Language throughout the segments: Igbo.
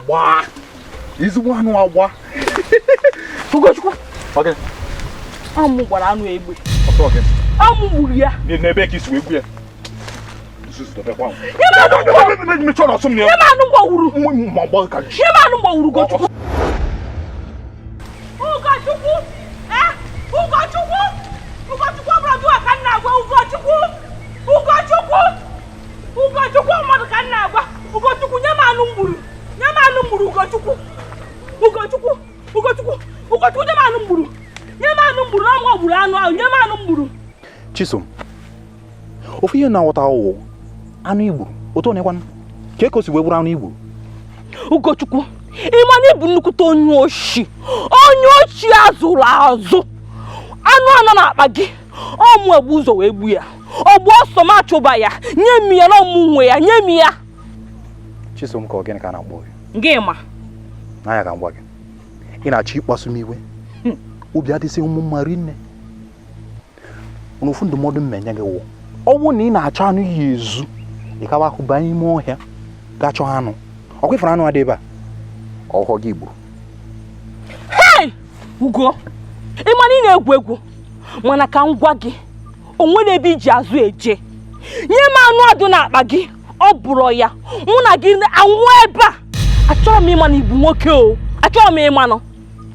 Agba, ezigbo anụ agba. Ugochukwu, ọ mụ gbara anụ egbe, ọ mụ gburu ya. N'ebe ka i si wee gbu ya? Nye m anụ gbawuru. Nye m anụ gbawuru, Ugochukwu. Ugochukwu, Ugochukwu, Ugochukwu, ọ bụrụ gị ka m na-agwa. Ugochukwu, Ugochukwu, Ugochukwu, mmadụ ka m na-agwa. Ugochukwu, nye m anụ mgburu, nye m anụ mgburu. Ugochukwu, Ugochukwu, Ugochukwu, Ugochukwu, nye m anụ mgburu, nye m anụ mgburu. Na mụ gburu anụ ahụ, nye m anụ mgburu. Chisom, ofu ihe na-aghọta ọwụ anụ i gburu otu onekwanụ ka e si wee bụrụ anụ i gburu. Ugochukwu, ị ma na ị bụ nnukwute onye oshi, onye oshi azụrụ azụ. Anụ anọ n'akpa gị, ọ mụ ebu ụzọ wee gbu ya. Ọ gba ọsọ, m achụba ya. Nye m ya, na ọ mụ nwe ya, nye m ya. Chisom, ka ọ gịnị ka a na-akpọ gị? Gị ma n'anya ka m gwa gị, ị na-achọ ịkpasu m iwe. Obi adịsị ụmụ mma rinne. Mana ofu ndụmọdụ m enye gị wụ, ọ bụrụ na ị na-achọ anụ ya ezu, ị kawa ahụ banye ime ọhịa gaa chọọ anụ. Ọkwa ifere anụ adị ebe a, ọhọ gị gburu. Hey! Ugo, ị ma na ị na-egwu egwu, mana ka m gwa gị, o nwere ebe iji azụ eje. Nye m anụ adụ n'akpa gị, ọ bụrụ ya mụ na gị anwụ ebe a. Achọrọ m ịma na ị bụ nwoke o, achọrọ m ịmanụ.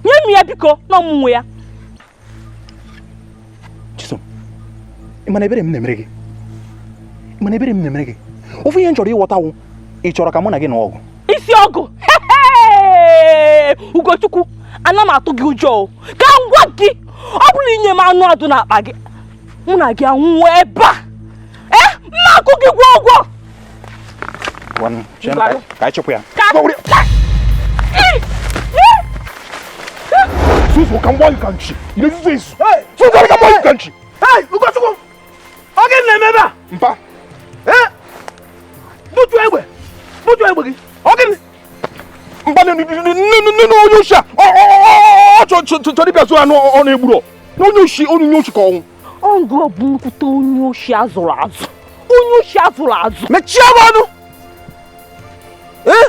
Nye m ya biko, na ọ mụ nwe ya. Chisom, ị ma na ebere m na-emere gị? Ị ma na ebere m na-emere gị? Ofu ihe m chọrọ ịghọta wụ, ị chọrọ ka mụ na gị nụọ ọgụ? Isi ọgụ? Ugochukwu, ana m atụ gị ụjọ o. Ka m gwa gị, ọ bụrụ inye m anụ adụ n'akpa gị, mụ na gị anwụọ ebe a. Ee, mma akụ gị gwọ ụgwọ. Ka anyị chụpụ ya. Susu, ka m gwa gị ka nchi. Ị na-ezuzu ezu. Susu, ka m gwa gị ka nchi. Hey, Ugochukwu! Ọ gịnị na-eme ebe a? Mpa. Ee! Butuo egbe! Butuo egbe gị! Ọ gịnị? Mpa, nne onye oshi a ọ chọrọ ịbịa zuo anụ ọ na-egburu na onye oshi, onye oshi ka ọnwụ. Ọ ngụ bụ nnukwute onye oshi azụrụ azụ. Onye oshi azụrụ azụ. Mechie gị ọnụ! Ee!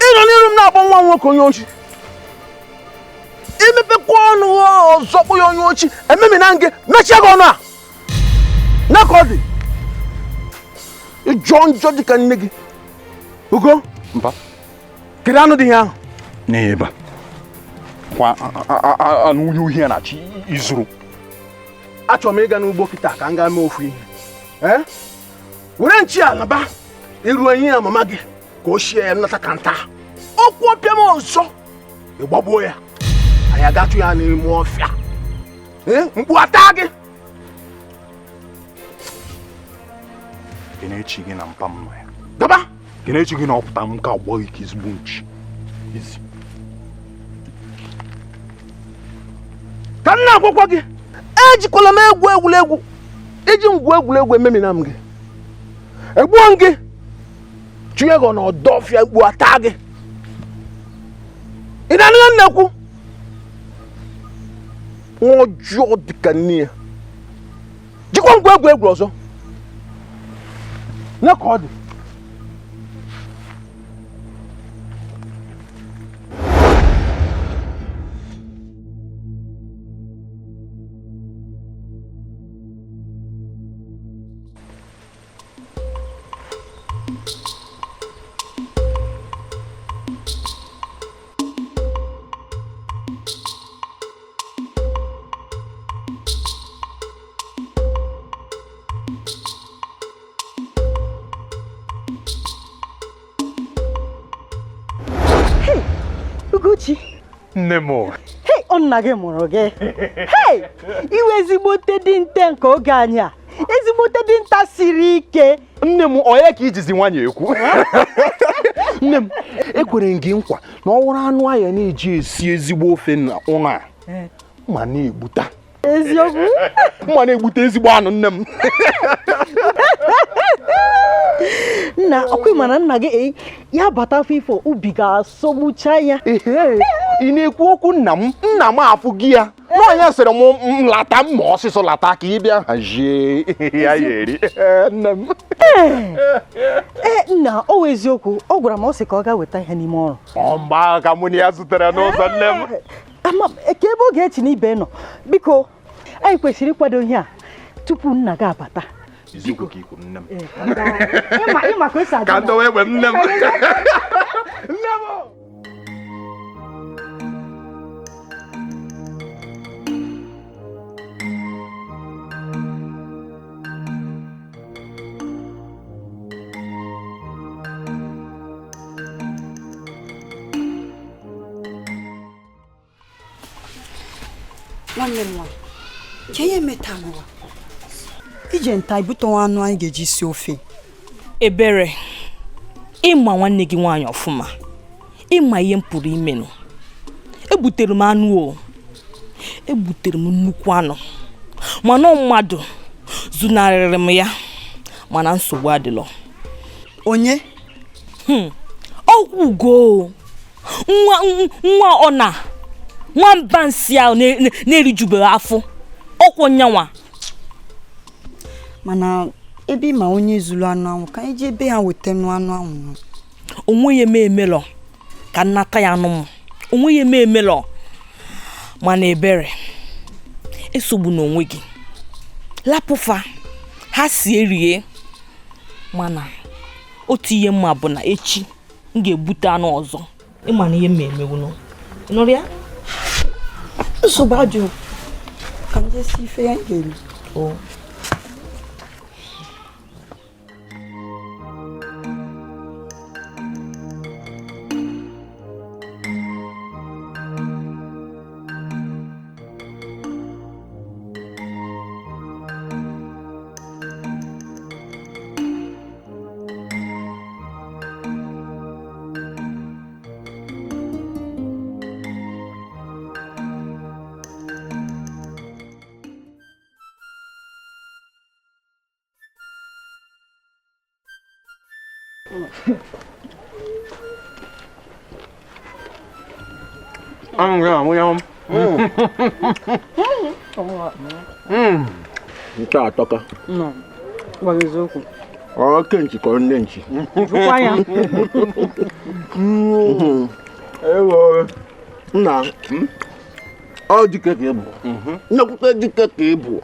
Ị nọ n'iru m na-akpọ nwa m nwoke onye oshi. Imepekwa ọnụ ọzọ kpọ ya onye oshi, ememina gị, mechie gị ọnụ a. Na ka ọ dị. Ịjọ njọ dịka nne gị. Ugo. Mpa. Kedu anụ dị ihe ahụ? N'ebe a. Kwa anụ onye ohi a na-achọ izuru. Achọrọ m ịga n'ugbo kịta ka m gaa mee ofu ihe. Ee? Were nchi a naba iru enyi ya mama gị ka o shie ya nnata ka nta. Okwu ọpịa m ọzọ ịgbagbuo ya. Anyị agatụ ya n'ime ọfịa. Ee? Mkpu ata gị. Kenechi gị na mpa m nọ ya. Gaba! Kenechi gị na ọpụta m ka agba gị ka ezigbo nchi. Izi. Ka m na-agwakwa gị, ejikwala m egwu egwuregwu. Iji ngwu egwuregwu ememina m gị. Egbuo m gị. Chụnye gị n'ọdọ ọfịa, mkpu ata gị. Ị na-anụ ihe m na-ekwu? Nwa ọjọọ dịka nne ya. Jikwa ngwa egwu egwu ọzọ. Nye ka ọ dị. Ugochi. Nne m. Hei, ọ nna gị mụrụ gị. Hei, iwe ezigbote dinta nke oge anyị a. Ezigbote dinta siri ike. Nne m, ọ ya ka ijizi nwanyị ekwu. Nne m, ekwere m gị nkwa na ọ wụrụ anụ ahịa na-eji esi ezigbo ofe na ụlọ a ma na-egbuta. Eziokwu? Ma na-egbute ezigbo anụ, nne m. Nna, ọkwa mana nna gị ya bata afọ ifo ubi ga-asọgbucha ya. Ị na-ekwu okwu nna m, nna m afụ gị ya na onye sịrị m lata m ma ọsịsọ lata ka ị bịa hazie ya ya eri. Nne m. Ee nna, o wụ eziokwu, ọ gwara m, ọ sị ka ọ gaa weta ihe n'ime ọrụ. Ọ mgbe ahụ ka mụ na ya zutere n'ụzọ, nne m. Ama ka ebe Ogechi na ibe nọ. Biko, anyị kwesịrị ịkwado ihe a tupu nna gị abata. Eziokwu ka i kwuru, nne m. Ịma ka o si adị. Ka ndowe egbe m, nne m. Nne m. Nwanne m nwaanyị, ka ihe meta n'ụwa ije nta ibutewa anụ anyị ga-eji sie ofe. Ebere, ịma nwanne gị nwaanyị ọfụma, ịma ihe m pụrụ imenụ. Egbutere m anụ o, egbutere m nnukwu anụ, mana mmadụ zunarịrị m ya, mana nsogbu adịlọ. Onye? Ọgwụ ugo nwa nwa ọ na nwamba nsị ahụ na-erijubeghị afọ ọkwọ nyanwa. Mana ebe ma onye zuru anụ ahụ, ka anyị jee ebe ha weta nụ anụ ahụ. Onwe ya eme emelọ ka nnata ya anụ m, onwe ya eme emelọ. Mana Ebere, esogbu n'onwe gị, lapụfa ha si erie. Mana otu ihe mma bụ na echi m ga-ebute anụ ọzọ. Ịma na ihe m emewuno, nụrụ ya? Nsogbu adịghị, ka m jee sie ife ya ga-eri. Nke a atọka. Oke nchi kọrọ nne nchi. Ewo. Nna, ọ dike ka ị bụ. Nnekwute dike ka ị bụ.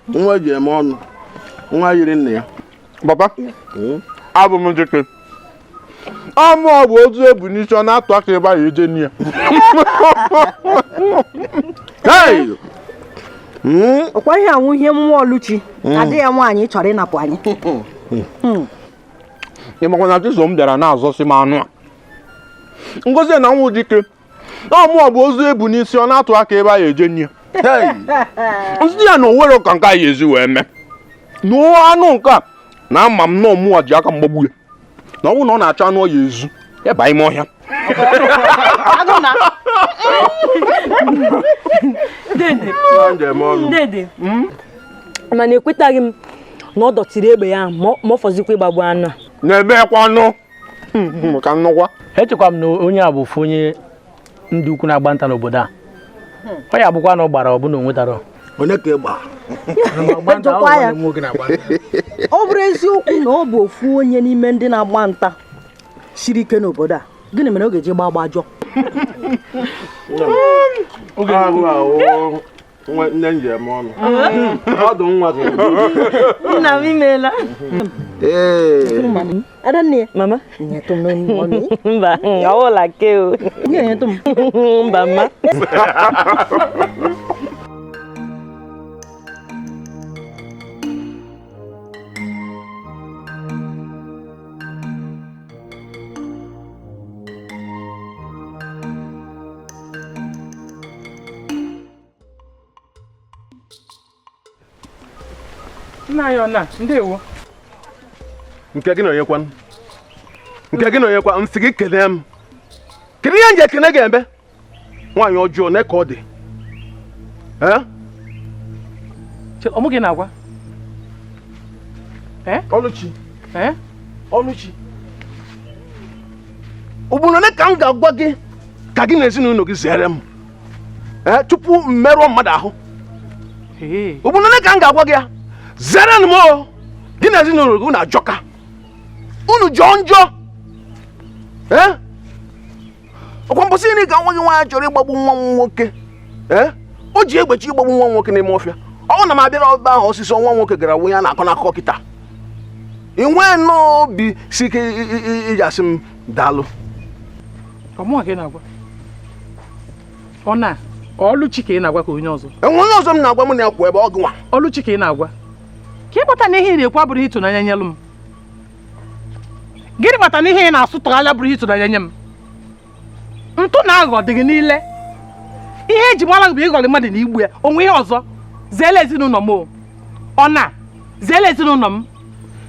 Nwa eji eme ọnụ. Nwa yiri nna ya. Papa, abụ m dike. Ọmụ ọ bụ ozu ebu n'isi, ọ na-atụ aka ebe ahụ eje nne ya. Hey! Ọkwa ihe anwụ ihe mmụọ Oluchi adị ya nwaanyị chọrọ ịnapụ anyị. Ị makwa na Chisom bịara na-azọsị m anụ a. Ngozi na nwụ dike. Ọmụ ọ bụ ozu ebu n'isi, ọ na-atụ aka ebe ahụ eje nne ya. Nsị ya na onwere ka nke a ya ezi wee mee. Nụọ anụ nke a na ama m na ọmụwa ji aka mgbagbu ya. Na ọ bụrụ na ọ na-achọ anụ ọ ya ezu, ya baa ime ọhịa. Dede, mana ekwetaghị m na ọ dọtịrị egbe ya ma ọ fọzikwa ịgbagbu anụ a. Na-emekwa anụ ka nnukwu. Echekwa m na onye a bụ ofu onye ndị ukwu na-agba nta n'obodo a. Ọ ya bụkwa na ọ gbara ọbụna o nwetara. Onye ka ị gbara? Ọ bụrụ eziokwu na ọ bụ ofu onye n'ime ndị na-agba nta siri ike n'obodo a, gịnị mere ọ ga-eji gba agbajọ? Nne m ji eme ọnụ. Ọdụ nwa gị. Nna m imeela. Ee. Adanne. Mama. Nyetụ m n'ọnụ. Mba, ọ wụla ke o. Nyetụ m. Mba, mma. Nna anyị ọ na ndewo. Nke gị na onye kwanụ? Nke gị na onye kwa? Nsị gị kelee m. Kedu ihe m ji ekene ga-eme? Nwaanyị ọjọọ na ka ọ dị. Ọ mụ gị na-agwa? Oluchi. Oluchi. Ugboro ole ka m ga-agwa gị Ka gị na ezinụlọ gị zere m. Ee, tupu m merụọ mmadụ ahụ. Obodo ole ka m ga-agwa gị ya? Zere m o. Gị na ezinụlọ gị unu ajọka. Unu jọọ njọ. Ee? Ọkwa mbọsị niile ka nwa gị nwaanyị chọrọ ịgbagbu nwa m nwoke. Ee? O ji egbechi ịgbagbu nwa m nwoke n'ime ọfịa. Ọ na m abịara ọba ahụ ọsịsọ nwa nwoke gara wụ ya na-akọ n'akụkọ kịta. Ị nwee nnọọ obi si ike iji asị m daalụ. Ọ mụnwa ka ị na-agwa? Ọ na Ọlụchi ka ị na-agwa ka onye ọzọ? Enwe onye ọzọ m na-agwa m na ya kwụ ebe ọ gị nwa. Ọlụchi ka ị na-agwa? Ka ị kpata na ihe ị na-ekwu abụrụ ihe ịtụnanya nyelụ m. Gịnị kpata na ihe ị na-asụ tụgharịa bụrụ ihe ịtụnanya nye m? Ntụ na aghụghọ dị gị niile. Ihe eji mara gị bụ ịghọrị mmadụ na igbu ya. O nwe ihe ọzọ? Zeele ezinụlọ m o. Ọ na zeele ezinụlọ m.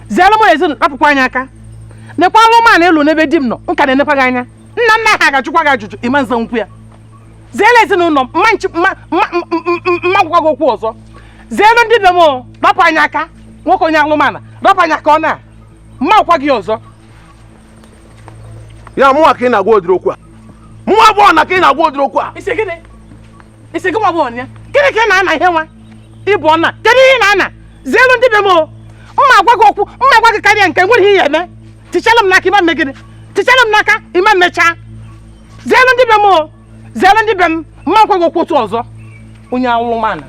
Zeele mụ na ezinụlọ rapụkwa anyị aka. Nekwa alụmanụ ịlụ n'ebe di m nọ, m ka na-enekwa gị anya. Nna nna ha ga-ajụkwa gị ajụjụ, ịma nza nkwu ya. Zeele ezinụlọ m, mma nchi mma mma mma gwakwa gị okwu ọzọ. Zeelu ndị be m o, rapụ anyị aka. Nwoke onye alụmanụ, rapụ anyị aka ọ na mma gwakwa gị ọzọ. Ya mụnwa ka ị na-agwa ụdịrị okwu a. Mụnwa abụọ na ka ị na-agwa ụdịrị okwu a. Isi gịnị? Isi gị nwa bụ ọnya? Gịnị ka ị na-ana ihe nwa? Ịbụ ọna. Kedu ihe ị na-ana? Zeelu ndị be m o. Mma agwa gị okwu, mma agwa gị karịa nke nwere ihe ya eme. Tichala m n'aka ịma mme gịnị? Tichala m n'aka ịma mmechaa. Zeelu ndị be m o. Zeelu ndị be m, mma agwa gị okwu otu ọzọ. Onye alụmanụ.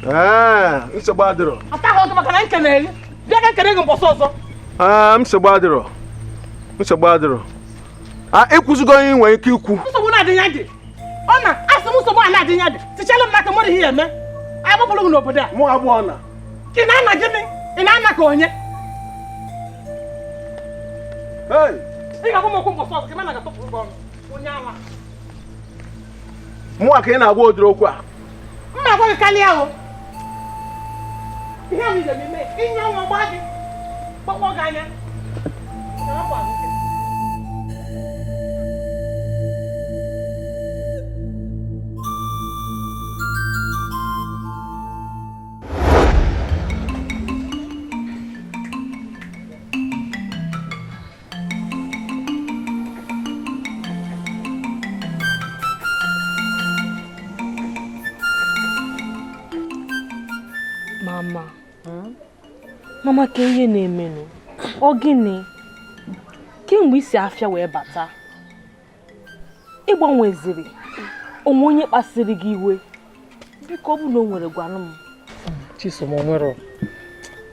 Ee, nsogbu adịrọ. Ataghị ọzọ maka na nkene gị. Bịa ka nkene gị mbọsị ọzọ. Ee, nsogbu adịrọ. Nsogbu adịrọ. A ịkwụzigo onye ị nwere ike ikwu. Nsogbu na-adị ya dị. Ọ na asị m nsogbu a na-adị ya dị. Tichala m n'aka mmadụ ihe ya eme. Agbapụrụ m n'obodo a. Mụ abụọ na. Ị na-ana gịnị? Ị na-ana ka onye? Hey! Ị ga-agwa m okwu mbọsị ọzọ ka ị ma na ga-atọpụrụ gị ọnụ. Onye ala. Mụnwa ka ị na-agwa ụdịrị okwu a. Mma agwa gị karịa o. Ihe ahụ ị ga-eme, inye ọnwa gbaa gị. Gbakpọ gị anya. Mama, mama ka ihe na-emenụ? Ọ gịnị? Kemgbe isi afịa wee bata, ị gbanweziri onwe onye kpasiri gị iwe. Biko ọ bụ na o nwere gwanụ m. Chisom o nwere.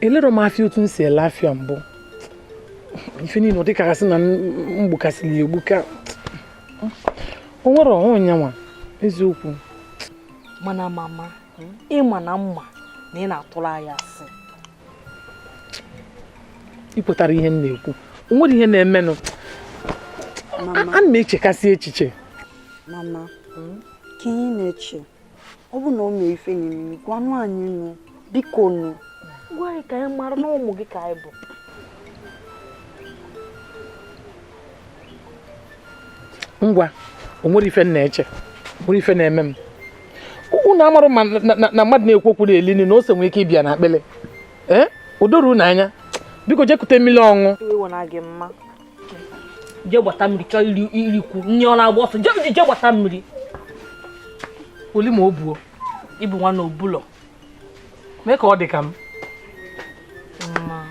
Elero m afịa otu m si ele afịa mbụ. Ife niile ọ dịkarasị na m gbukasịrị egbuka. O nwere ọnyanwa eziokwu. Mana mama, ịma na mma na ị na-atụrụ anyị asị. Ị pụtara ihe m na-ekwu. O nwere ihe na-emenụ. Ana m echekasị echiche. Mama, ka ihe na-eche. Ọ bụ na o mee ife n'ime, gwanụ anyị nụ, biko nụ. Gwa anyị ka anyị mara na ụmụ gị ka anyị bụ. Ngwa, o nwere ife m na-eche. O nwere ife na-eme m. Unu amarụ ma na mmadụ na-ekwu okwu na-eli nri na ose nwere ike ịbịa n'akpịlị. Ee, o doro unu anya. Biko jee kute mmiri ọṅụ. Iwe na gị mma. Jee gbata mmiri chọọ irikwu. Nne ọ na-agba ọsọ. Jee gbata mmiri. Oli ma o buo. Ịbụ nwa na obulọ. Mee ka ọ dị ka m. Mma.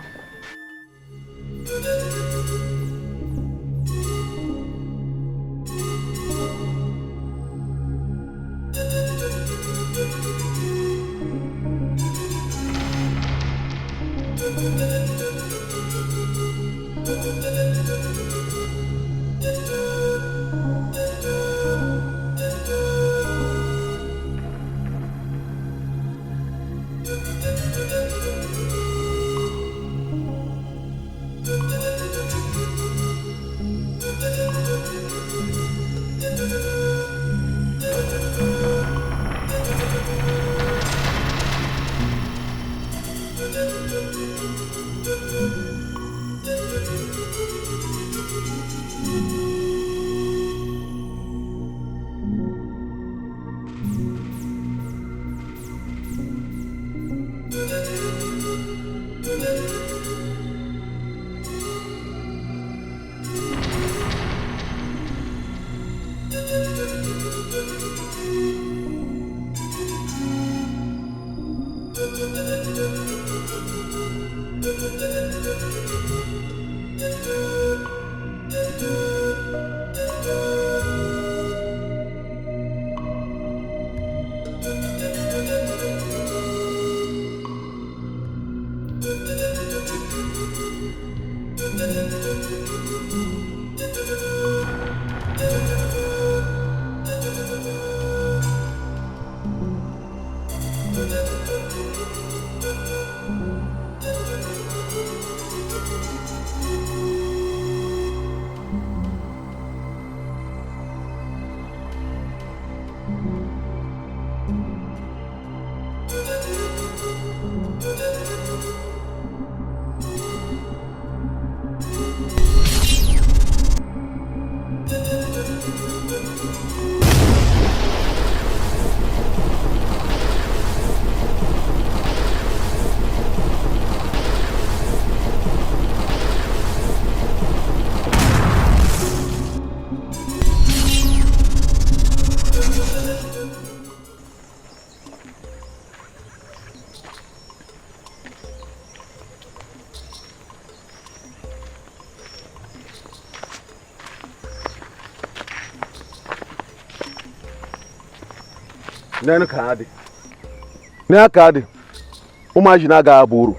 N'enu ka ha dị. N'aka ka ha dị. Ụmụazị na-agaghị aba uru.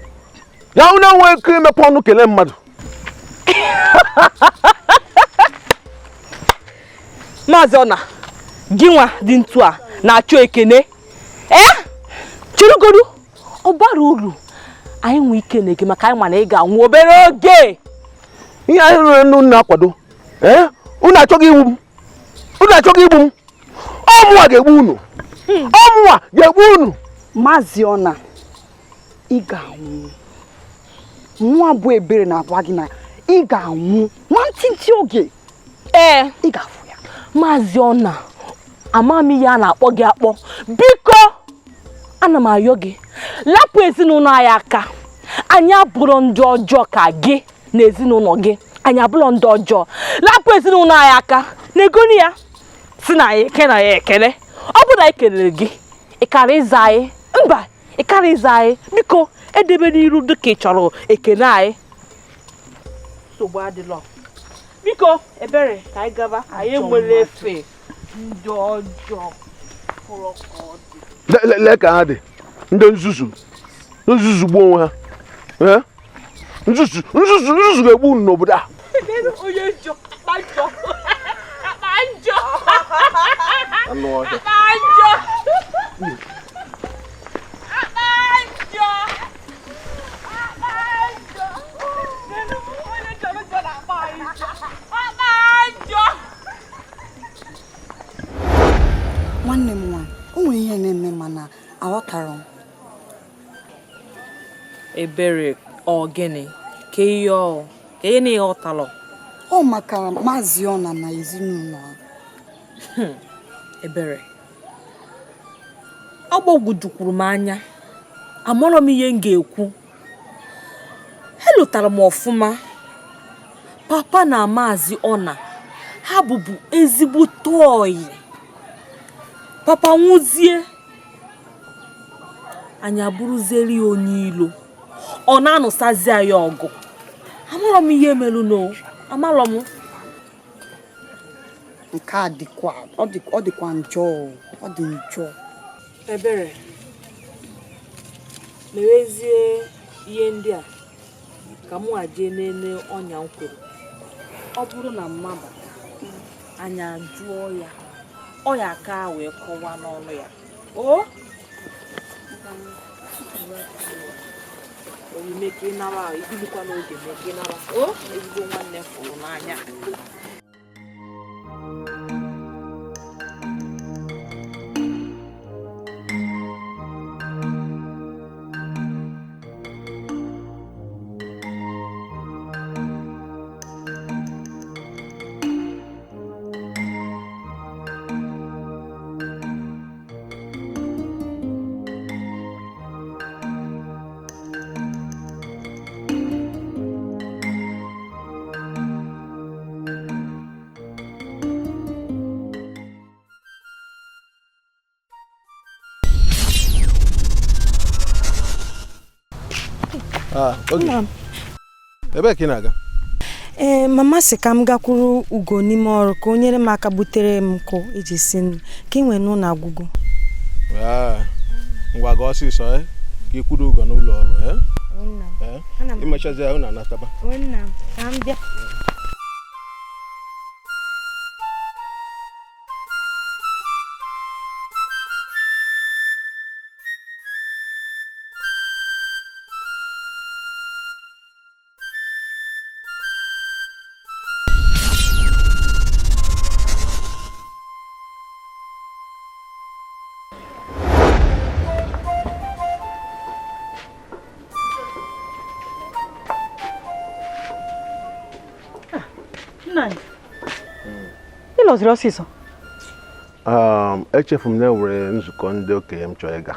Ya hụ na enwe ike imepe ọnụ kelee mmadụ. Maazị Ọna, gị nwa dị ntu a na-achọ ekene. Ee, chịrịgodu, ọ bara uru anyị nwee ike na-eke maka anyị ma na ị ga-anwụ obere oge. Ihe anyị rụrụ unu na-akwado. Ee, unu achọghị igbu m. Unu achọghị igbu m. Ọ mụnwa ga-egbu unu. Ọ mụnwa ga-egbu unu. Maazị Ọna, ị ga-anwụ. Nwa bụ Ebere na-agwa gị na ị ga-anwụ nwantịntị oge. Ee, ị ga-afụ ya. Maazị Ọna, ama m ihe a na-akpọ gị akpọ. Biko, ana m ayọ gị, lapụ ezinụlọ anyị aka. Anyị abụrọ ndị ọjọọ ka gị na ezinụlọ gị. Anyị abụrọ ndị ọjọọ. Lapụ ezinụlọ anyị aka. Negonu ya, si na anyị eke na ya ekele. Ọ bụrụ na anyị kelere gị, ị kara ịza anyị. Mba, ị kara ịza anyị. Biko, edebe n'iru dịka ị chọrọ ekele anyị. Nsogbu adịlọ. Biko, Ebere, ka anyị gaba. Anyị enwere efe ndị ọjọọ fụrụ ka ọ dị. Lee ka ha dị. Ndị nzuzu. Nzuzu gbuo onwe ha. Ee? Nzuzu nzuzu nzuzu ga-egbu unu n'obodo a. Onye njọ, akpa njọ. Akpa njọ. Anụ ọhịa. Akpa njọ. Akpa njọ. Akpa njọ. Onye jọrọ njọ na-akpa anyị njọ. Akpa njọ. Nwanne m nwaanyị, o nwere ihe na-eme mana aghọtara m. Ebere, ọ gịnị? Ka ihe ọ? Ka ihe na ịghọtalụ? Ọ maka Maazị Ọna na ezinụlọ ha. Ebere, ọ gbagwojukwuru m anya. Amarọ m ihe m ga-ekwu. Elotara m ọfụma. Papa na Maazị Ọna, ha bụbu ezigbo ọyị. Papa nwụzie, anyị abụrụzieri ya onye ilo. Ọ na-anụsazi anyị ọgụ. Amarọ m ihe merụ no. Amarọ m. Nke a dịkwa, ọ dịkwa njọ, ọ dị njọ. Ebere, mewezie ihe ndị a ka mụ jee nene ọnya m kwuru. Ọ bụrụ na mma bata, anyị ajụọ ya. Ọ ya aka wee kọwaa n'ọnụ ya. O? Oyi ka ị nara, ibilikwa n'oge mee ka ị nara. O, ezigbo nwanne m fụrụ n'anya. Ebee ka ị na-aga? Ee, mama sị ka m gakwuru Ugo n'ime ọrụ ka o nyere m aka butere m nkụ iji si nri ka ị nwee n'ụlọ agwụgwọ. Ngwa ga ọsịsọ ka ị kwuru Ugo n'ụlọ ọrụ. Imechazi ya unu anataba. Ị lọziri ọsịsọ? Echefu m na enwere nzukọ ndị okenye m chọrọ ịga.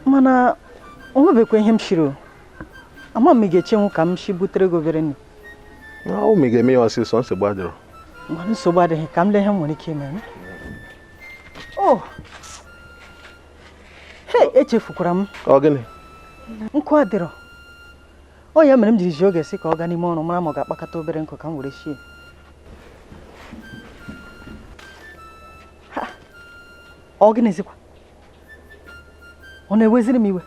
Mana o nwebekwa ihe m shiri o. Ama m ị ga-echenwu ka m shi butere gị obere nri. Ọ ma ị ga-eme ya ọsịsọ, nsogbu adịrọ. Mana nsogbu adịghị, ka m lee ihe m nwere ike ime. Oh! Hei, echefukwara m. Ọ gịnị? Nkụ adịrọ. Ọ ya mere m jiri ji oge sị ka ọ gaa n'ime ọrụ mara ma ọ ga-akpakọta obere nkụ ka m were shie. Ọ gịnịzikwa? Ọ na-eweziri m iwe?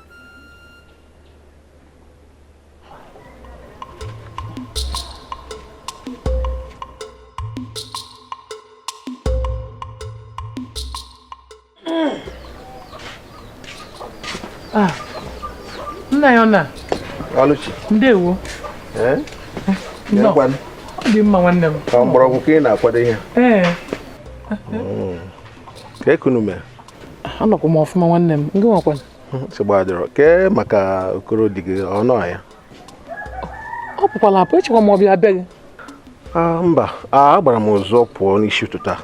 Nna ya na Ọlụchi. Ndewo. Ee? Ọ dị mma nwanne m. Ka mgbọrọgwụ ka ị na-akwado ihe. Ee. Ka ekunu mee. Anọkwa m ọfụma nwanne m. Ngị nwakwa. Nsogbu adịrọ. Kee maka okoro di gị ọ nọ ya? Ọ pụkwala apụ, echekwa m ọbịa abịa gị. Mba, agbara m ụzọ pụọ n'isi ụtụtụ a.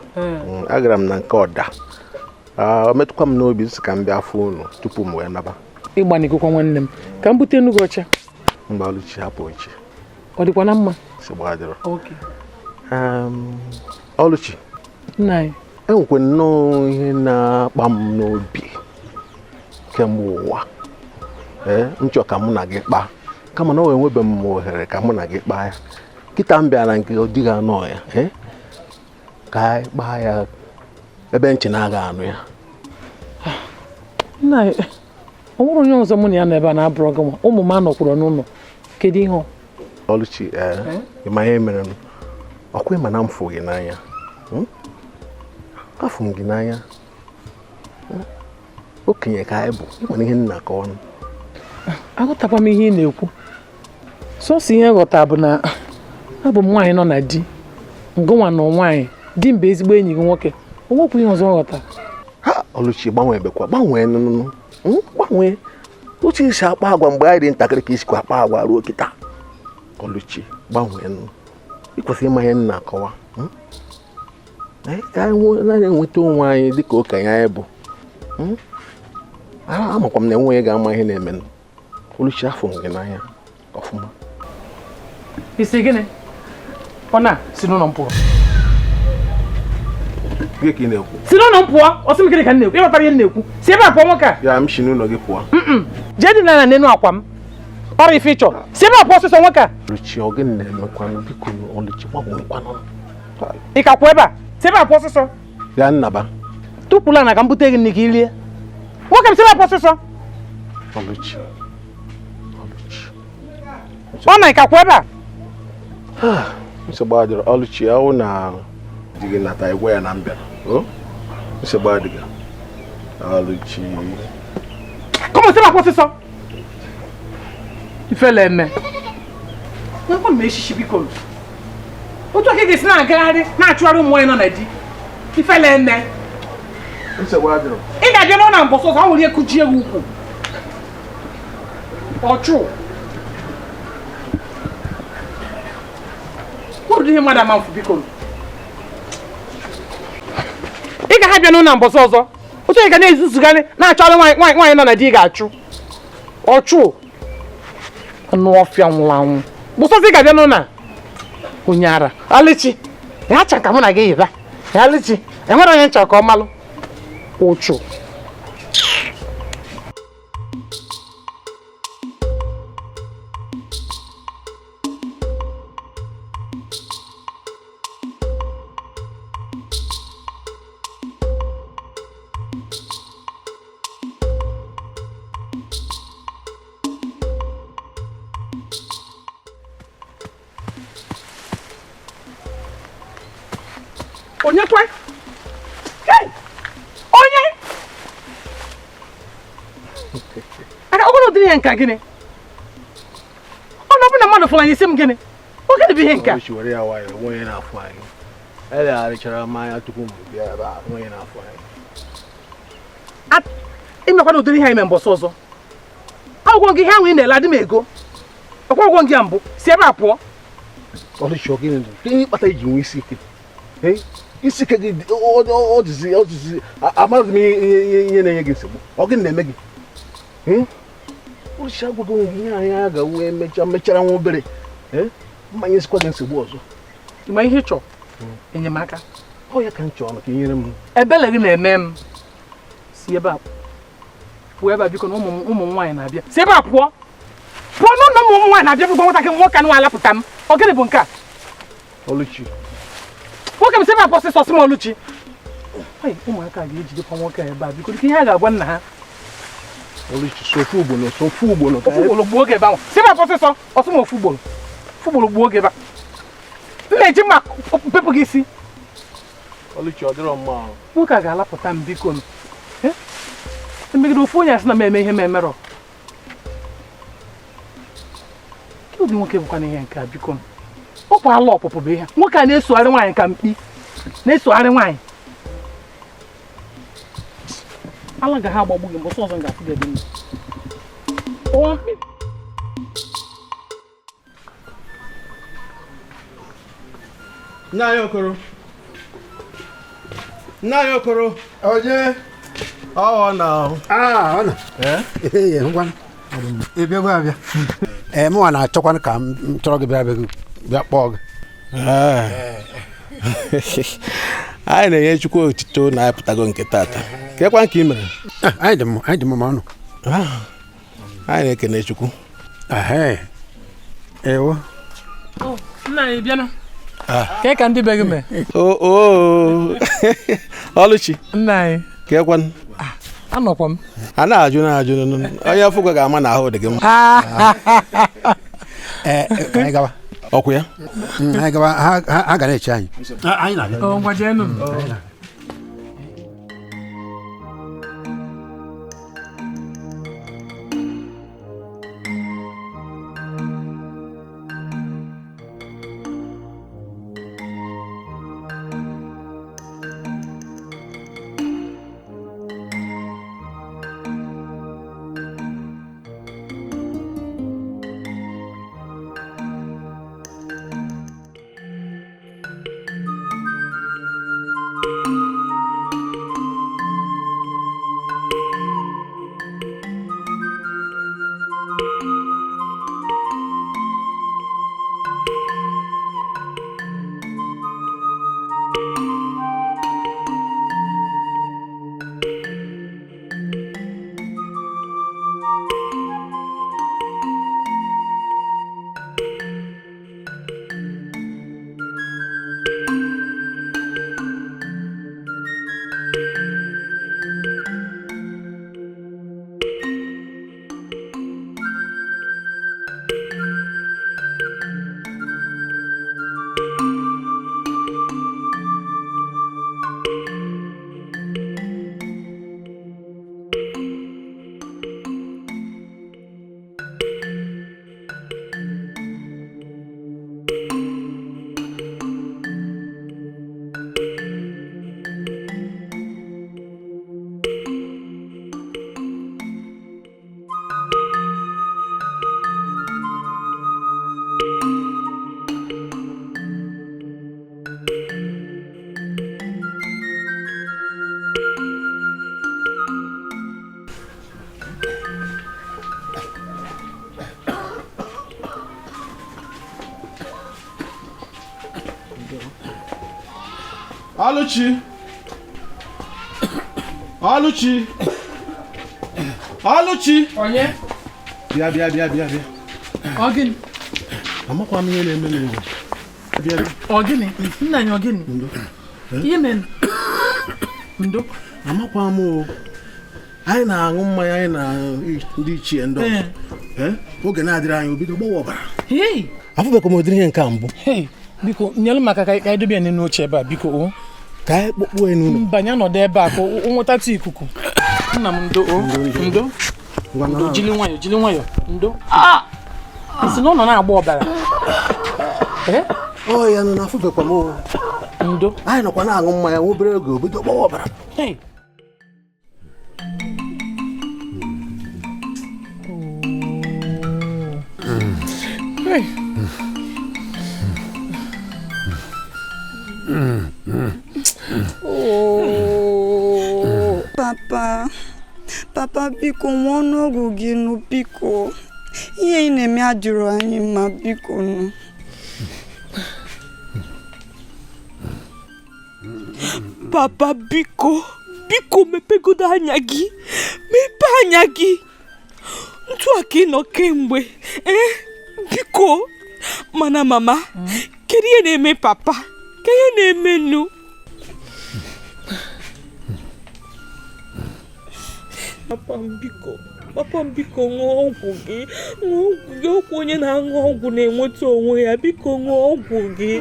Agara m na nke ọda. O metụkwa m n'obi nsị ka m bịa afọ unu tupu m wee naba. Ịgbanigokwa nwanne m. Ka m bute enu gị ọcha. Mba, Ọlụchi, hapụ oche. Ọ dịkwa na mma? Nsogbu adịrọ. Ọlụchi. Nna anyị. Enwekwa nnọọ ihe na-akpa m n'obi kemgbe ụwa. Ee, m chọ ka mụ na gị kpaa. Kama na o enwebeghị m ohere ka mụ na gị kpaa ya. Kịta m bịara nke ọ dịghị anọ ya. Ee, ka anyị kpaa ya ebe nchi na-aga anụ ya. Nna anyị, ọ nwere onye ọzọ mụ na ya nọ ebe a na-abụrụ gị nwa. Ụmụ m anọkwuru n'ụlọ. Kedu ihe ọ? Ọlụchi, ee, ị ma ihe mere m? Ọkwa ịma na m fụ gị n'anya. Afụ m gị n'anya. Okenye ka anyị bụ, ị mana ihe nna ka ọnụ. Aghọtakwa m ihe ị na-ekwu. Sọsọ ihe nghọta bụ na abụ m nwaanyị nọ na di. Ngụnwa na nwaanyị, di m bụ ezigbo enyi gị nwoke. O nwekwa ihe ọzọ nghọta. Ha, Ọlụchi, gbanwee bekwa, gbanwee nụnụ. Gbanwee. Otu isi akpa agwa mgbe anyị dị ntakịrị ka isikwa akpa agwa ruo kịta. Ọlụchi, gbanwee nụ. Ị kwesịrị ịma ihe nna akọwa. Ka anyị na-enweta onwe anyị dịka okenye anyị bụ. Amakwa m na enweghị ga-ama ihe na-emenụ. Ọlụchi, afọ m gị n'anya ọfụma. Isi gịnị? Ọ na si n'ụlọ m pụọ. Gị ka ị na-ekwu? Si n'ụlọ m pụọ. Ọ sị m gịnị ka m na-ekwu? Ị ghọtara ihe m na-ekwu? Si ebe a pụọ nwoke a. Ya m si n'ụlọ gị pụọ. Jee dị n'ala n'elu akwa m. Ọrụ ife ịchọ. Si ebe a pụọ ọsịsọ nwoke a. Ọlụchi, ọ gịnị na-emekwanụ? Biko Ọlụchi, gbanweekwanụ. Ị ka kwụ ebe a? Si ebe a pụọ ọsịsọ. Ya nnaba. Tụpụla na ka m bute gị nri ka i rie. Nwoke m, si ebe a pụọ ọsịsọ. Ọlụchi. Ọlụchi. Ọ na ị ka kwụ ebe a? Nsogbu adịrọ. Ọlụchi, ọ na di gị nata igwe ya na m bịara. Nsogbu adịghị. Ọlụchi. Kọmọ, si ebe a pụọ ọsịsọ. Ifele eme. Nwekwa m eshishi biko. Otu aka ị ga-esi na-agagharị na-achụgharị ụmụ nwaanyị nọ na di. Ifele eme. Nsogbu adịrọ. Ị ga-abịa n'ụlọ na mbọsọ ọzọ, ọ nwere ihe kụchie gị ukwu. Ọchụ. Kwuru ihe mmadụ ama mfu biko. Ị ga-abịa n'ụlọ na mbọsọ ọzọ. Otu ị ga na-ezuzugharị na-achọrọ nwaanyị nọ na di ị ga-achụ. Ọchụ. Anụ ọfịa nwụrụ anwụ. Mbọsọ ọzọ ị ga-abịa n'ụlọ onye ara. Ọlụchi, ya acha ka mụ na gị yiba. Ya Ọlụchi, enwere onye nchọ ka ọ malụ. Ụchụ. Onye kwe? Hey! Onye? Aka ọgwụrụ ụdịrị ihe nka gịnị? Ọ na ọ bụ na mmadụ fụrụ anyị isi m gịnị? Ọ gịnị bụ ihe nka? Ọlụchi, were ya nwayọọ, onwe onye na-afụ anyị. Elegharịchara m anya tupu m bịa ebe a, onwe onye na-afụ anyị. Imekwana ụdịrị ihe anyị mee mbọsị ọzọ. Agwụgwọ gị ihe ahụ ị na-ele adị m ego. Ọkwụgwọ gị ya mbụ, si ebe a pụọ. Ọlụchi, ọ gịnị dị? Ihe ịkpata iji nwee isi ike. Isi ike gị ọ dịzi amaghị m ihe na-enye gị nsogbu. Ọ gịnị na-eme gị? Ọlụchi, agwaghị m ihe anyị a ga-wee mechara nwa obere. Mmanya esikwa gị nsogbu ọzọ. Ị ma ihe ị chọrọ? Enyemaka. Ọ ya ka m chọrọ ka ị nyere m. Ebele gị na-eme m. Si ebe a pụọ ebe a biko na ụmụ m nwaanyị na-abịa. Si ebe a pụọ. Pụọ n'ụlọ ụmụ nwaanyị na-abịa bụkwa nwatakịrị nwoke anụ alapụta m. Ọ gịnị bụ nke a? Ọlụchi. Nwoke m si ebe a pụọ ọsịsọ, sị m Ọlụchi. Ụmụaka ga-ejidekwa nwoke ebe a biko ihe a ga-agwa nna ha. Ofu ugboro, ofu ugboro. Ofu ugboro gbuo oge ebe ahụ. Si ebe a ọsịsọ, ọsọ m ofu ugboro. Ofu ugboro gbuo oge ebe a. M na-eji mma pepụ gị isi. Oluchi, ọ dịrọ mma. Nwoke a ga-alapụta m biko m. Emegide ofu onye asị na m eme ihe m emerọ. Ke ụdị nwoke bụkwa n'ihe nke a biko m. Ọ kwa ala ọpụpụ bụ ihe. Nwoke a na-esogharị nwaanyị ka mkpi. Na-esogharị nwaanyị. Ala ga ha agbagbu gị mbọsị ọzọ m ga-afụ gị ebe m. Nna anyị Okoro. Nna anyị Okoro. Onye? Ọ na. Ah, ọ na. Ee, ngwa. Ị bịago abịa. Ee, mụnwa na-achọkwanụ ka m chọrọ gị bịa bịa kpọọ gị. Anyị na-enye Chukwu otito na anyị pụtago nke tata. Kekwa nke ị mere? Anyị dị mma, anyị dị mma ma ọnụ. Anyị na-ekene Chukwu. Ewo. Nna anyị bịa na. Kee ka ndị be gị mee? Oo. Oluchi. Nna anyị. Kekwanụ. Anọkwa m. A na-ajụ na-ajụ onye afọ ga-ama na ahụ dị gị mma. Ee, ka anyị gawa. Ọkwụ ya? Anyị gawa, ha ga na-eche anyị. Anyị na-abịa. Ngwa jeenụ. Oluchi. Oluchi. Oluchi. Onye? Bịa bịa bịa bịa bịa. Ọ gịnị? Amakwa m ihe na-eme n'ụwa. Bịa bịa. Ọ gịnị? Nna anyị ọ gịnị? Ihe mere? Ndo. Amakwa m o. Anyị na-aṅụ mmanya anyị na ndị ichie ndị ọzọ. Oge na-adịrị anyị obido gbawa ọbara. Afụbekwa m ụdịrị ihe nke a mbụ. Biko nyere m aka ka anyị dobe ya n'elu oche ebe a biko o. Ka anyị kpọkpuo ya n'ụlọ. Mbanye nọdụ ebe a ka o nwetatụ ikuku. Nna m ndo o. Ndo. Ndo jiri nwayọ jiri nwayọ. Ndo. Isi na ọ nọ na-agba ọbara. Ọ ya nọ na afụbekwa m o. Ndo. Anyị nọkwa na-aṅụ mmanya nwa obere oge obido gbawa ọbara. Hey. Oh. Papa, papa biko nwa ọnụọgwụ gị nụ biko. Ihe ị na-eme adịrọ anyị mma biko nụ. Papa biko, biko mepegodo anya gị. Mepee anya gị. Ntu a ka ị nọ kemgbe. Biko. Mana mama, kedu ihe na-eme papa? Ka ihe na-eme nnu? Papa m biko, papa m biko ṅụọ ọgwụ gị, ṅụọ ọgwụ gị. Okwu onye na-aṅụ ọgwụ na-enweta onwe ya, biko ṅụọ ọgwụ gị.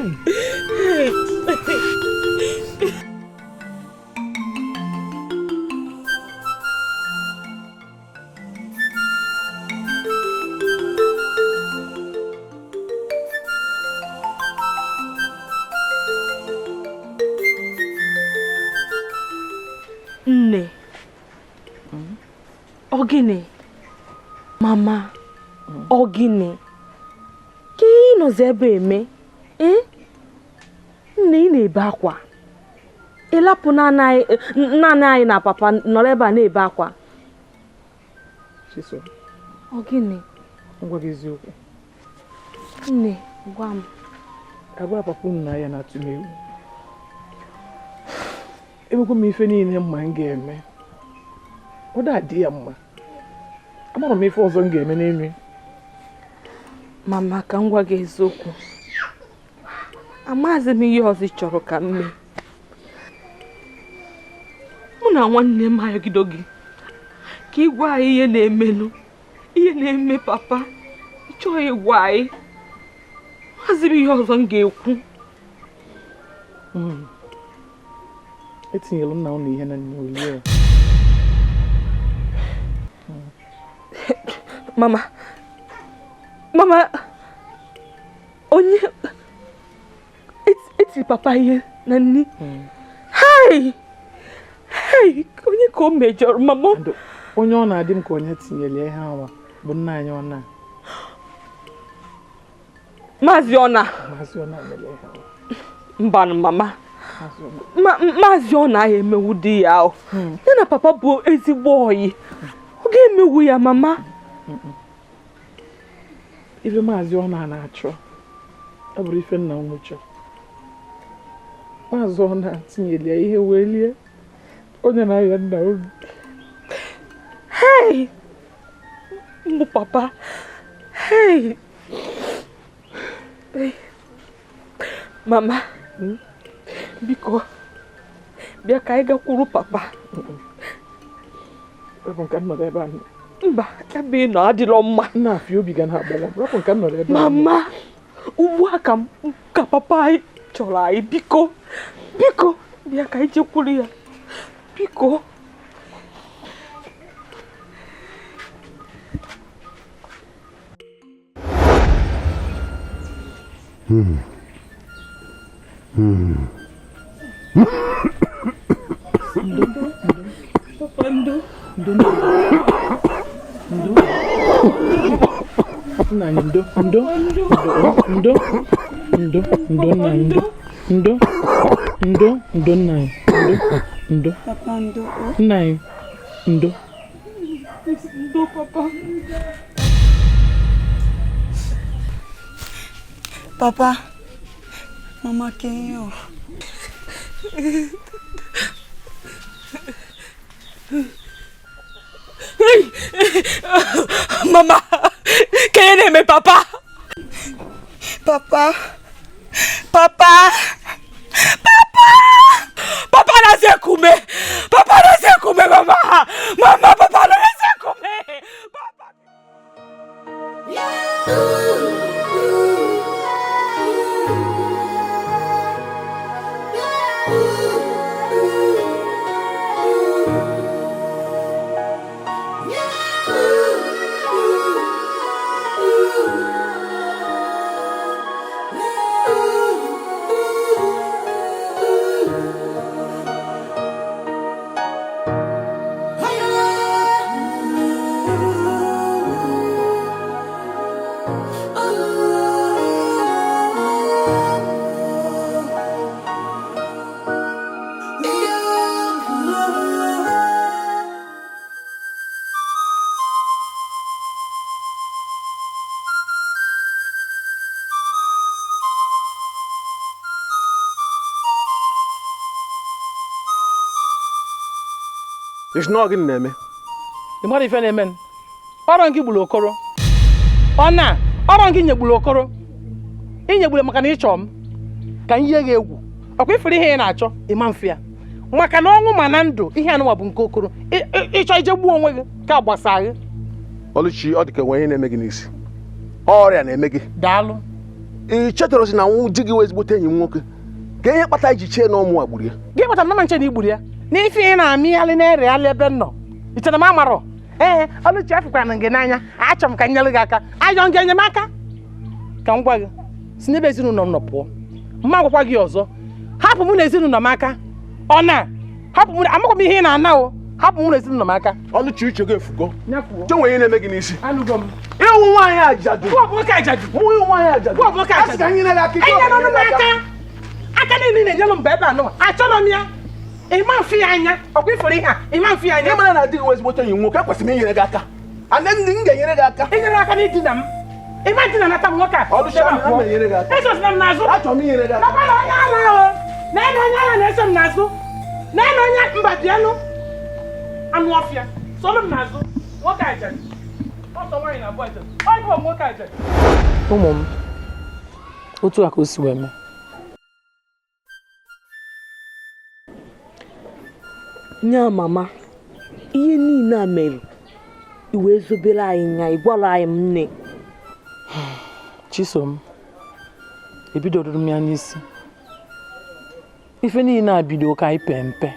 Nne, ọ gịnị? Mama, ọ gịnị? Ka ị nọzi ebe eme? Nne, ị na-ebe akwa. Ị lapụ naanị anyị na papa nọrọ ebe a na-ebe akwa. Chisom. Ọ gịnị? Ngwa gị eziokwu. Nne, gwa m. Agwa papa unu na ya na-atụ m egwu. Emekwa m ife niile mma m ga-eme. Ọ da-adị ya mma. Amara m ife ọzọ m ga-eme n'elu. Mama, ka m gwa gị eziokwu. Amaghịzi m ihe ọzọ ị chọrọ ka m mee. Mụ na nwanne m ayọgido gị ka ị gwa anyị ihe na-emenụ, ihe na-eme papa. Ị chọghị ịgwa anyị. Amaghịzi m ihe ọzọ m ga-ekwu. Etinyere nna unu ihe na nne olie. Mama, mama, onye etiri papa ihe na nni. Hey! Hey! Onye ka o mejọrọ, mama? Onye ọ na-adị m ka onye tinyere ihe awa bụ nna anyị ọ na. Maazị Ọna. Maazị Ọna mere ihe awa. Mbanụ, mama. Maazị Ọna ahụ emewu di ya ahụ. Ya na papa bụ ezigbo ọyị. Ọ ga-emewu ya, mama. Ife Maazị Ọna na-achọ ọ bụrụ ife nna unu chọrọ. Maazị Ọna tinyere ya ihe wee lie onye na-aya nna unu. Hey! Mbụ papa. Hey! Hey! Mama, biko, bịa ka anyị gakwuru papa. Rapụ nka nọrọ ebe a. Mba, ebe ị nọ adịrọ mma. Nna afị obi ga na-agbawa. Rapụ nka nọrọ ebe a. Mama, ugbu a ka papa anyị chọrọ anyị, biko. Biko, bịa ka anyị jekwuru ya. Biko. Papa, ndo. Ndo. Ndo. Nna anyị ndo. Ndo. Ndo. Ndo. Ndo nna anyị ndo. Ndo. Ndo. Ndo nna anyị. Ndo. Ndo. Papa, ndo. Nna anyị ndo. Ndo, papa. Papa, mama kenyo. Mama, kenye na-eme papa? Papa, papa, papa, papa na-ese kume, papa na-ese kume, mama, mama, papa na-ese kume, papa. Gịnị na-eme? Ị mara ife na-eme? Ọrọ gị gburu Okoro. Ọ na ọrọ gị nyegburu Okoro. Ị nyegburu maka na ị chọọ m ka m yie gị egwu. Ọkwa ifere ihe ị na-achọ ịma mfe ya. Maka na ọnwụ ma na ndụ ihe anụnwa bụ nke Okoro. Ịchọ ije gbuo onwe gị ka gbasa gị. Ọlụchi, ọ dị ka enwe ihe na-eme gị n'isi. Ọrịa na-eme gị. Daalụ. Ị chetara si na di gị wee ezigbote enyi m nwoke. Ka ihe kpata iji chee na ọmụ a gburu ya. Gị kpatara na nche na igburu ya. N'ife ị na-amịghalị na-ereghalị ebe m nọ. Ị chere m amarọ? Ee, Ọlụchi afụkwana gị n'anya. Achọrọ m ka m nyere gị aka. Ayọ gị enyemaka. Ka m gwa gị, si n'ebe ezinụlọ m nọ pụọ. Mma agwakwa gị ọzọ. Hapụ mụ na ezinụlọ m aka. Ọ na hapụ mụ, amakwa m ihe ị na-ana o. Hapụ mụ na ezinụlọ m aka. Ọlụchi, uche gị efugo. Che nwere ihe na-eme gị n'isi. Anụgo m. Ịwụ nwaanyị ajadu. Kwuo bụ nwoke ajadu. Mụ ịwụ nwaanyị ajadu. Kwuo bụ nwoke ajadu. Asị ka anyị nyere gị aka. Enyere ọnụ m aka. Aka niile na-enyere m ebe a nụwa. Achọrọ m ya. Ịma mfe ya anya. Ọkwa ifuru ihe a. Ịma mfe ya anya. Ị mara na di gị ezigbote enyi m nwoke, ekwesịrị m inyere gị aka. Ane ndị m ga-enyere gị aka. Inyere aka n'idina m. Ịma ndina nata m nwoke a. Ọlụchi, ana m enyere gị aka. Esozina m n'azụ. Achọrọ m inyere gị aka. Nakwa na onye ala o. Na-ene onye ala na-eso m n'azụ. Na-ene onye mba bịanụ. Anụ ọfịa. Soro m n'azụ. Nwoke ajadu. Ọsọ nwaanyị na-abụ ajadu. Ọ bụ nwoke ajadu. Ụmụ m, otu a ka o si wee mee. Nya mama, ihe niile a mere i wee zobere anyị nya, ị gwara anyị m nne. Chisom, ebidoro m ya n'isi. Ife niile a bido ka anyị pee mpe.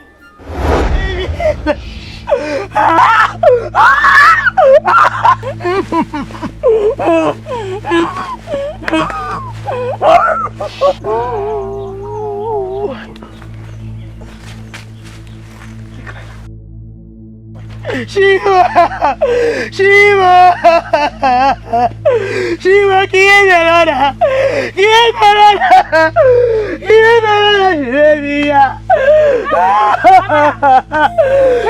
Shiva! Shiva! Shiva, ihe mere ọrịa? Ihe mere ọrịa? Ihe mere ọrịa jiri ya?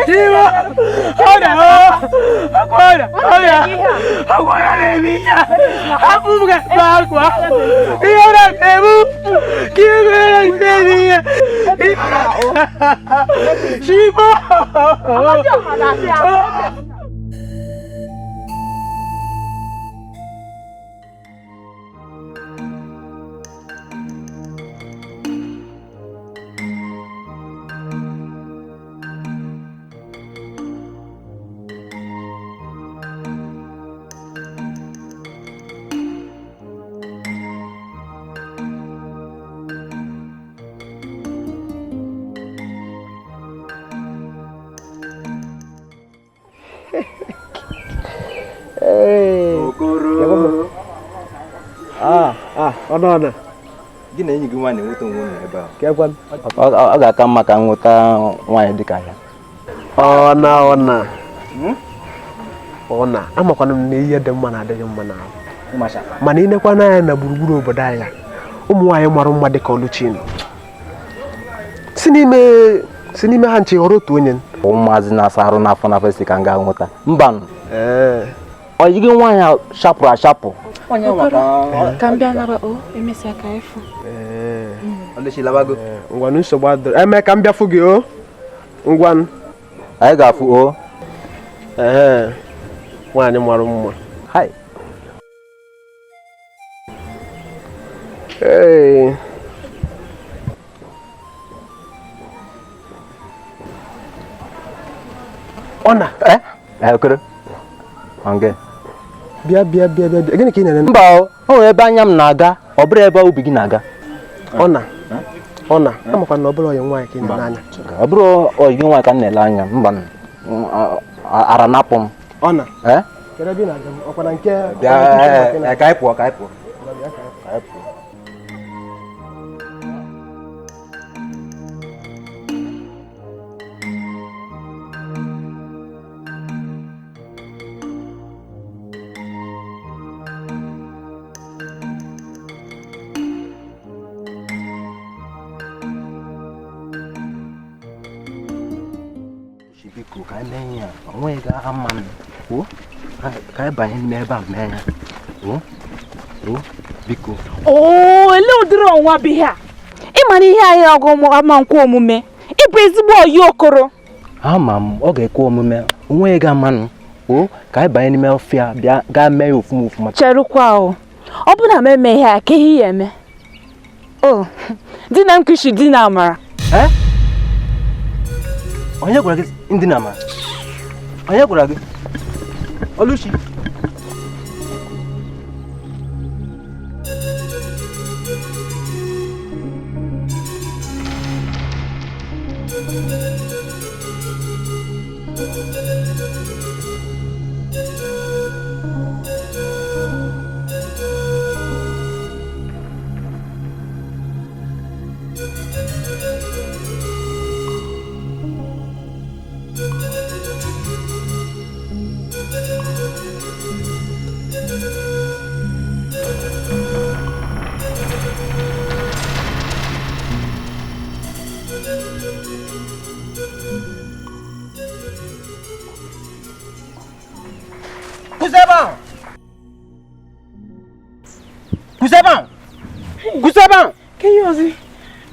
Shiva! Ọrịa! Ọrịa! Ọrịa! Ọrịa na-eme ya! Hapụ m ka m akwa! Ihe ọrịa na-emu! Ihe mere ọrịa jiri eme ya? Shiva! Okoro. Ọ Gị na enyi gị nwaanyị na-enweta onwe unu ebe a. Kekwan. Ọ ga-aka mma ka m nweta nwaanyị dịka ya. Ọ na amakwana m na ihe dị mma na-adịghị mma n'ahụ. Mana ịnekwa n'anya na gburugburu obodo anyị, ụmụ nwaanyị mara mma dịka Ọlụchi nọ. Si n'ime ha nche họrọ otu onye. Ụmụazị na-asa arụ n'afọ n'afọ si ka m gaa nweta. Mba. Ọ yighị nwaanyị chapụrụ achapụ. Ka m bịa nara o, emesịa ka ịfụ. Ọlụchi labago. Ngwanụ nsogbu adịrọ. Eme ka m bịa fụ gị o. Ngwanụ. Anyị ga-afụ o. Ee. Nwaanyị mara mma. Hai. Ee. Ọ na. Okoro. Onge. Bịa bịa bịa bịa. Gịnị ka ị na-ene? Mba o, o nwere ebe anya m na-aga, ọ bụrụ ebe ubi gị na-aga. Ọ na. Ọ na. Amakwa na ọ bụrụ ọyị nwaanyị ka ị na-ele anya. Ọ bụrụ ọyị gị nwaanyị ka m na-ele anya, mba ara napụ m. Ọ na. Kedu ebe ị na-aga? Ọkwa na nke. Bịa ka anyị pụọ, ka anyị pụọ. Ka anyị pụọ. Biko ka anyị mee ya, ọ nweghị ga-ama m. Ka anyị banye n'ime ebe a mee ya. Biko. Oo, ele ụdịrị ọnwa bụ ihe a? Ị mara ihe anyị ọgụ ama nkwa omume. Ị bụ ezigbo oyi Okoro. Ama m, ọ ga-ekwe omume. O nweghị ga-amanụ. Ka anyị banye n'ime ọfịa bịa gaa mee ya ofuma ofuma. Cherukwa o. Ọ bụ na m eme ihe a ka ihe ya eme. O, di na m kishi di na amara. Onye gwara gị ndị na amara? Onye gwara gị? Oluchi.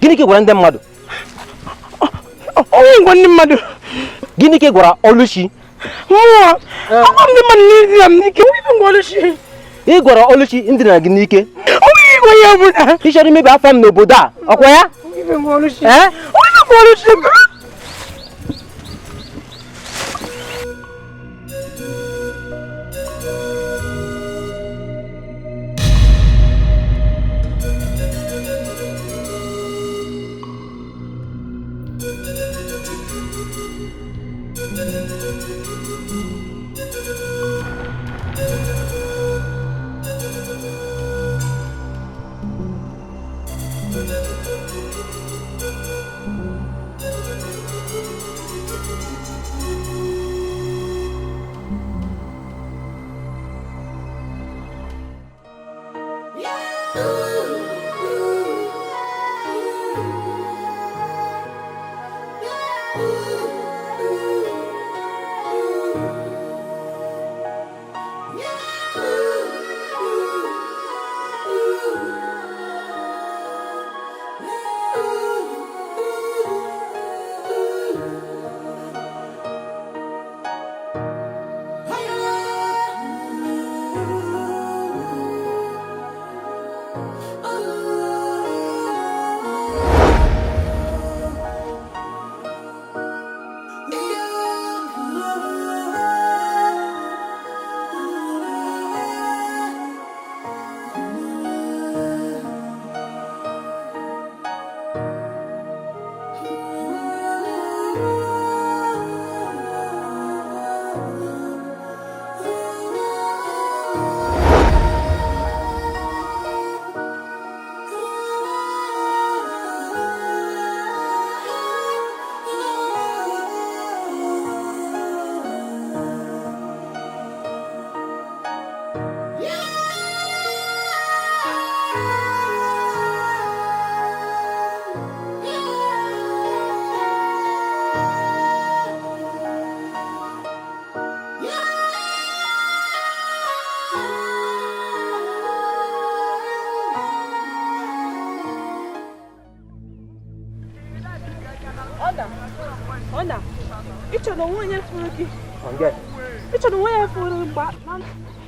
Gịnị ka ị gwara ndị mmadụ? Onye ngwa ndị mmadụ. Gịnị ka ị gwara Oluchi? Mụọ, agwa m ndị mmadụ n'idina m n'ike, onye bụ ngwa Oluchi? Ị gwara Oluchi ndina gị n'ike? Onye igwe ya ọbụla. Ị chọrọ imebi afọ m n'obodo a, ọkwa ya? Onye bụ ngwa Oluchi? Ee? Onye bụ Oluchi?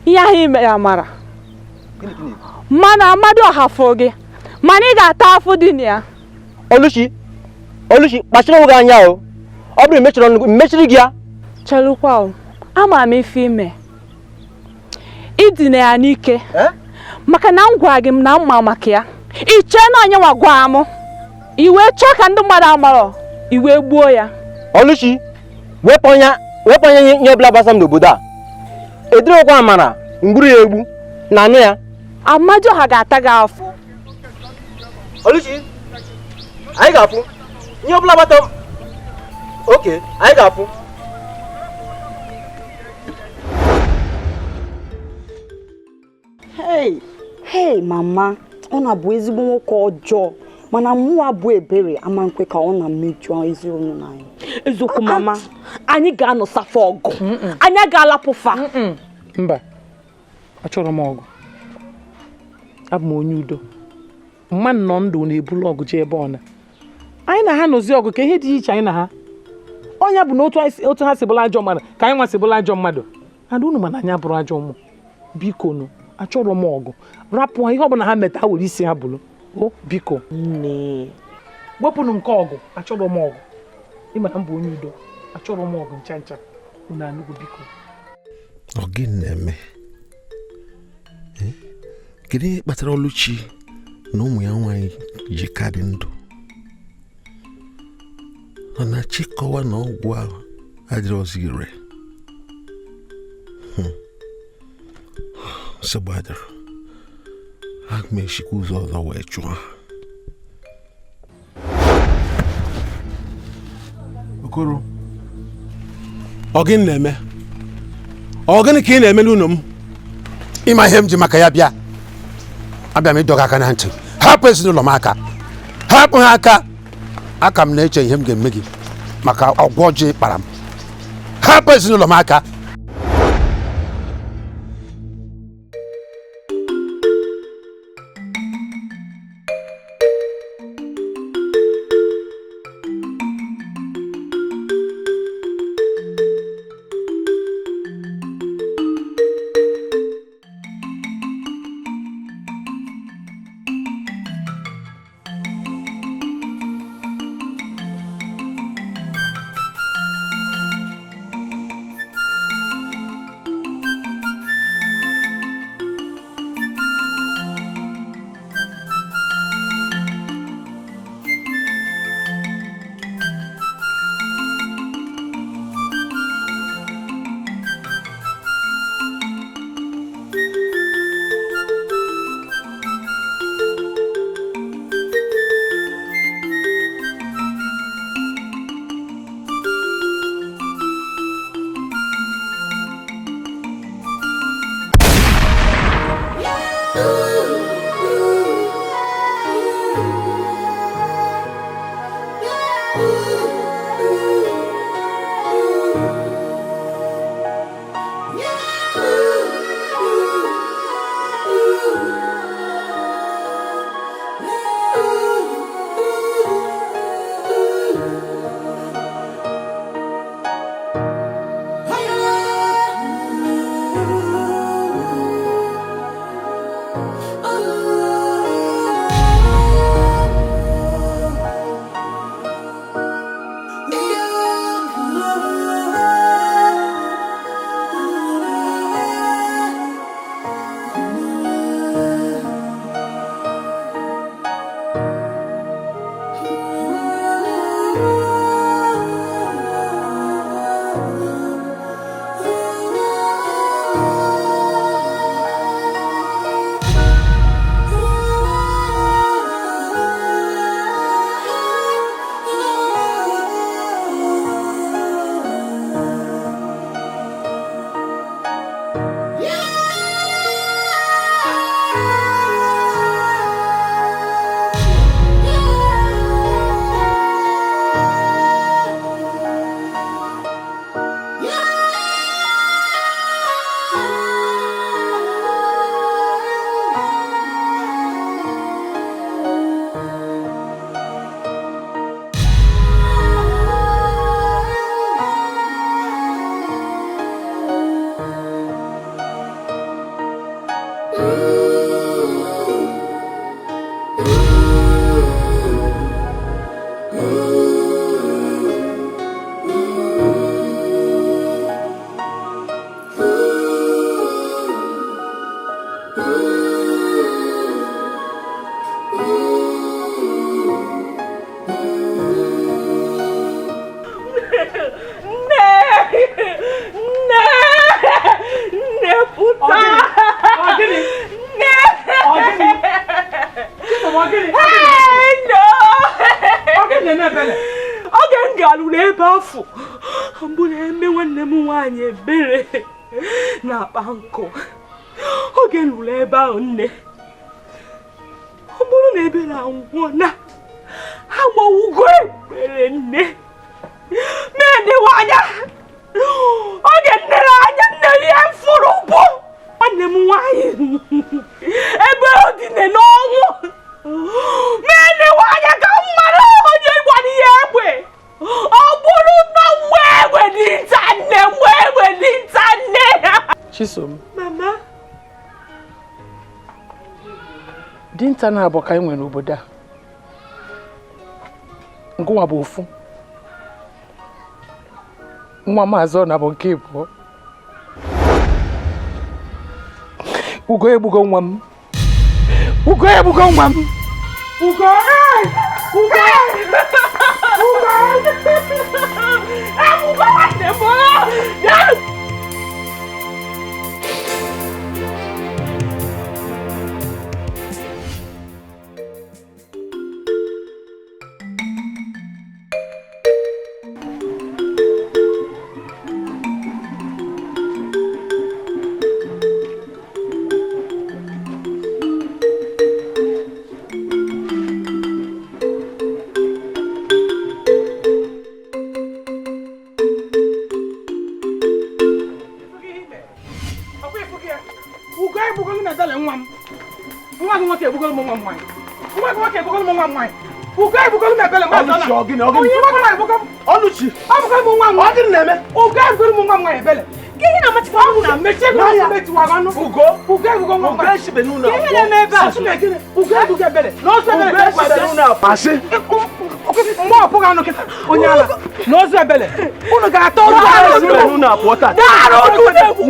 Ihe ahụ i mere amara mana Amadioha fụrụ gị mana ị ga-ata afụ dị na ya. Oluchi, Oluchi, kpachara onwe gị anya o. Ọ bụrụ mechiri ọnụ mechiri gị ya. Chelụkwa o, ama m ife ime idina ya n'ike maka na m gwa gị m na mma maka ya i chee na onye nwa gwa m i wee chọọ ka ndị mmadụ amarọ i wee gbuo ya. Oluchi, wepụ anya ihe ọbụla gbasara m n'obodo a. Edirokwa amara mgburu ya egbu na anụ ya. Amadioha ga-ata gị afụ. Oluchi, anyị ga-afụ ihe ọbụla gbata m. Oke, anyị ga-afụ. Hey, hey mama, ọ na-abụ ezigbo nwoke ọjọọ mana mụwa bụ Ebere ama nkwe ka ọ na-emejọ ezinụlọ anyị. Eziokwu mama, anyị ga-anọsafa ọgụ. Anyị ga-alapụfa. Mba, achọrọ m ọgụ. Abụ m onye udo. Mma nnọọ ndụ na-ebulu ọgụ jee ebe ọ na. Anyị na ha nọzi ọgụ ka ihe dị iche anyị na ha. Ọnya bụ na otu ha si bụla ajọ mmadụ ka anyị nwa si bụla ajọ mmadụ. And unu mana anyị abụrụ ajọ ụmụ. Biko nụ, achọrọ m ọgụ. Rapụ ha ihe ọbụla ha meta ha were isi ha bụrụ. O biko. Nne. Wepụnụ nke ọgụ, achọrọ m ọgụ. Ị ma na m bụ onye udo. Achọrọ m ọgụ ncha ncha. Unu anụgo, biko. Ọ gịnị na-eme? Kedu ihe kpatara Ọlụchi na ụmụ ya nwaanyị ji ka dị ndụ? Ọ na-achịkọwa na ọgwụ ahụ adịrọzi ire. Nsogbu adịrọ, aga m eshikwa ụzọ ọzọ wee chụọ ha. Okoro, ọ gịnị na-eme? Ọ gịnị ka ị na-eme n'ụlọ m? Ịma ihe m ji maka ya bịa, abịa m ịdọ gị aka na ntị. Hapụ ezinụlọ m aka, hapụ ha aka. Aka m na-eche ihe m ga-eme gị maka ọgwụ ọjọọ ị kpara m. Hapụ ezinụlọ m aka. Oge m garuru ebe afọ mbụ na-eme nwanne m nwaanyị ebere na-akpa nkụ. Oge m ruru ebe ahụ, nne, ọ bụrụ na ebere anwụọ na agbawugo ekpere nne na-edewe anya. Oge nnere anya nne ya fụrụ bụ nwanne m nwaanyị ebe ọ dine n'ọnwụ. Na-edewe anya ka m mara onye gbara ya egbe. Ọ bụrụ na nwa egbe dị nta nne, nwa egbe dị nta nne. Chisom. Mama. Dinta na-abụ ka anyị nwere n'obodo a. Ngụnwa bụ ofu. Nwa maazị ọ na bụ nke ịbụọ. Ugo egbugo nwa m. Ugo egbugo nwa m. Ugo! Ugo! Ugo! Ugo nwanne m! Ya! Ọlụchi ọ gịnị na-eme? Ugo egbugo m nwa m nwaanyị ebele. Gịnị na-amachikwa ọnụ na mechie gị ọnụ metiwa gị ọnụ. Ugo Ugo egbugo nwa m Ugo nwaanyị. esibe n'ụlọ Ihe na-eme ebe a? Ugo egbugo ebele. N'ozu ebele Ugo ka ekwu esibe ebele. n'ụlọ apụ. Asị. Mgbe ọ pụghị anụ kịta onye ala n'ozu ebele. Unu ga-ata ozu Ugo ala esibe n'ụlọ apụọ taa. Dara unu na-egbugo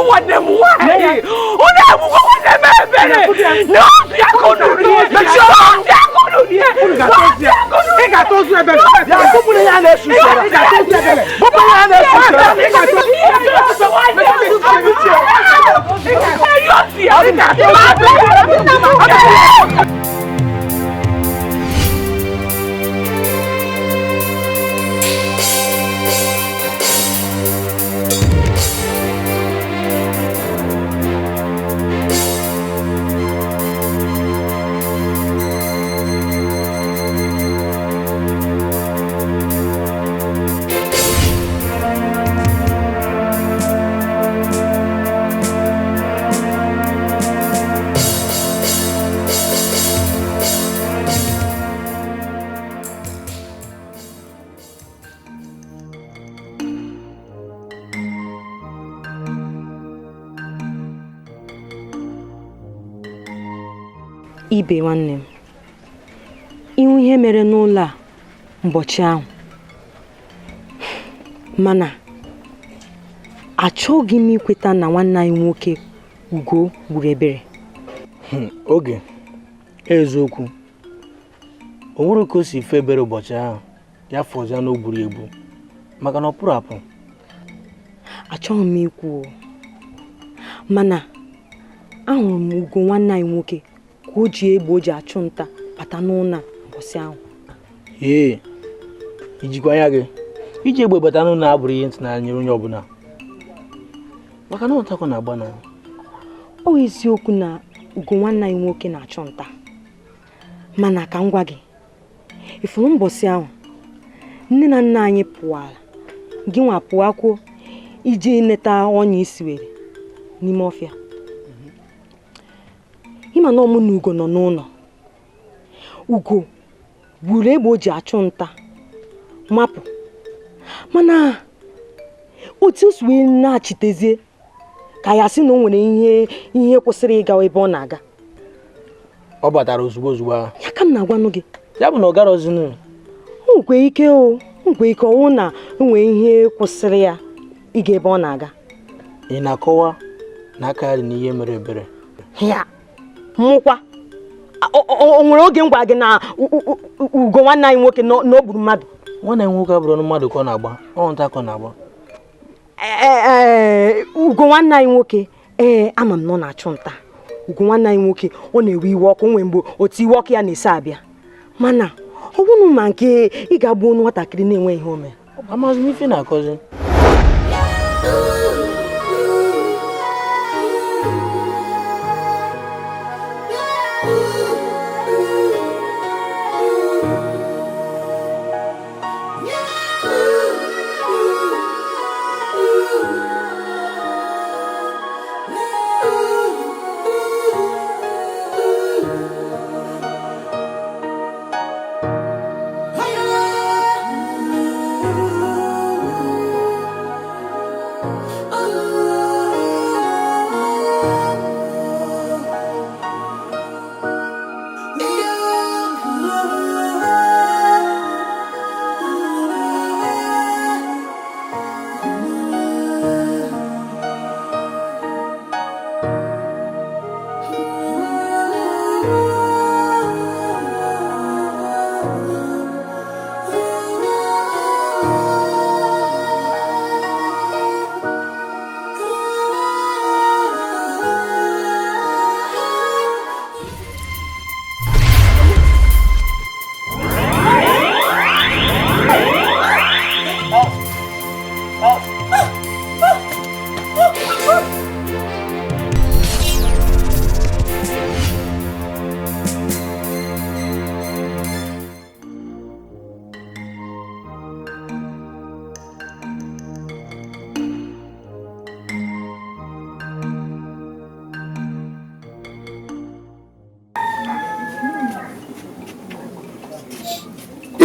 nwanne m nwaanyị. Unu egbugo nwanne m ebere. N'ozu ya ka unu rie. Mechie ọnụ. N'ozu ya ka unu rie. Unu ga-ata ozu ya. Ị ga-ata ozu ebele. Bịa bụpụrụ ya na-esu usoro. Ị ga-ata ozu ebele. Bụpụrụ ya na-esu usoro. Ị ga-ata ozu. Ibe nwanne m, ịhụ ihe mere n'ụlọ a ụbọchị ahụ, mana achọghị m ikweta na nwanne anyị nwoke Ugo gburu Ebere. Oge eziokwu o nwere ka o si fe Ebere ụbọchị ahụ ya fọzia na o gburu egbu maka na ọ pụrụ apụ. Achọghị m ikwu, mana ahụrụ m Ugo nwanne anyị nwoke ka o ji egbe o ji achụ nta bata n'ụlọ ụbọchị ahụ. Ee, ijikwa anya gị iji egbe bata n'ụlọ abụrụ ihe ntụnanya nyere onye ọbụla maka na ụtakọ na-agba na. Ọ eziokwu na Ugo nwanne anyị nwoke na-achụ nta, mana ka m gwa gị, ifuru mbọsị ahụ nne na nna anyị pụwara, gị nwa pụwakwuo iji neta ọnya isi were n'ime ọfịa. Ịma na ọmụ na Ugo nọ n'ụlọ. Ugo gburu egbe o ji achụ nta mapụ, mana otu o si wee na-achitezie ka ya sị na o nwere ihe kwụsịrị ịgawa ebe ọ na-aga. Ọ batara ozugbo ozugbo ahụ. Ya ka m na-agwanụ gị. Ya bụ na ọ garọzinụ. O nwekwa ike o nwekwa ike ọwụ na o nwee ihe kwụsịrị ya ịga ebe ọ na-aga. Ị na-akọwa na aka ya dị n'ihe mere Ebere? Ya mụkwa o nwere oge m gwa gị na Ugo nwanne anyị nwoke na o gburu mmadụ. Nwanne anyị nwoke abụrụ mmadụ ka ọ na-agba, ọ nta ka ọ na-agba. Ugo nwanne anyị nwoke, ee ama m na ọ na-achụ nta. Ugo nwanne anyị nwoke ọ na-ewe iwe ọkụ, nwee mgbe otu iwe ọkụ ya na-esi abịa, mana ọ bụrụ ma nke ị ga-agbu nwatakịrị na-enwe ihe o mere. Amaghịzi m ife na-akọzi.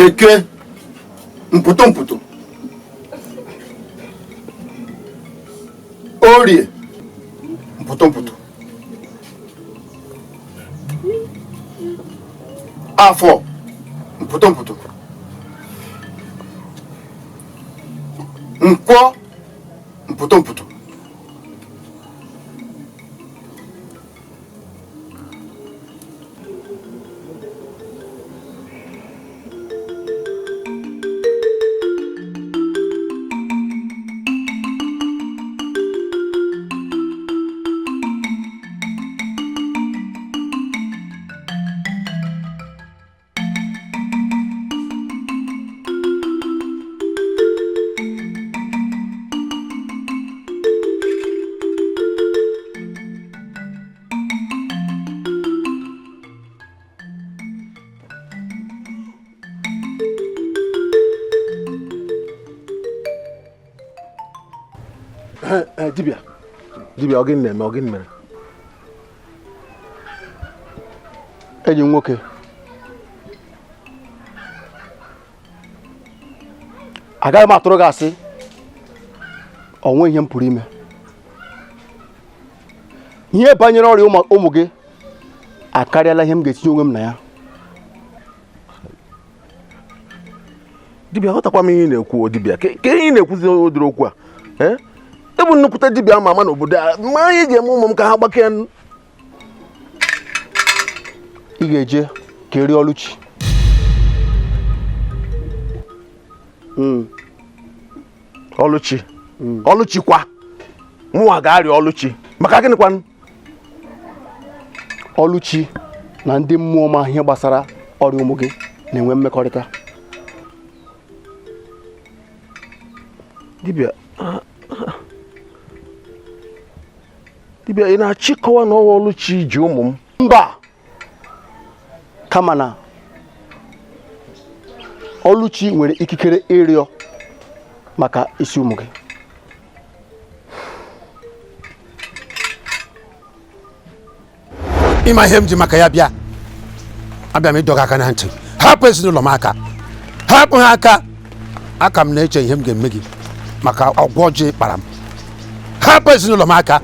Eke mpụtụ mpụtụ. Orie mpụtụ mpụtụ. Afọ mpụtụ mpụtụ. Nkwọ mpụtụ mpụtụ. Dibịa, dibịa, ọ gịnị na-eme? Ọ gịnị mere? Enyi m nwoke, agaghị m atụrụ gị asị, o nweghị ihe m pụrụ ime. Ihe banyere ọrịa ụmụ gị akarịala ihe m ga-etinye onwe m na ya. Dibịa, aghọtakwa m ihe ị na-ekwu. Dibịa, ke ihe ị na-ekwuzi ụdịrị okwu a? Ị bụ nnukwute dibịa ama ama n'obodo a, ma anyị ga-eme ụmụ m ka ha gbakee. Ị ga-eje ka e rie Ọlụchi. Ọlụchi? Ọlụchi kwa? Mụnwa ga-arịọ Ọlụchi maka gịnị kwanụ? Ọlụchi na ndị mmụọ ma ihe gbasara ọrịa ụmụ gị na-enwe mmekọrịta. Dibịa, dibịa, ị na-achịkọwa na ọwa Ọlụchi ji ụmụ m? Mba, kama na Ọlụchi nwere ikikere ịrịọ maka isi ụmụ gị. Ịma ihe m ji maka ya bịa, abịa m ịdọ gị aka na ntị, hapụ ezinụlọ m aka, hapụ ha aka. Aka m na-eche ihe m ga-eme gị maka ọgwụ ọjọọ kpara m. Hapụ ezinụlọ m aka.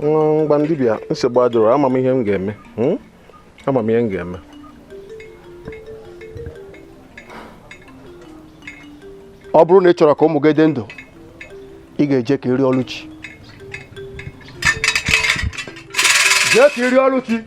Ngwa dibịa, nsogbu adịrọ, ama m ihe m ga-eme. Ama m ihe m ga-eme. Ọ bụrụ na ị chọrọ ka ụmụ gị dị ndụ, ị ga-eje ka ị rịọ Ọlụchi. Jee ka ị rịọ Ọlụchi.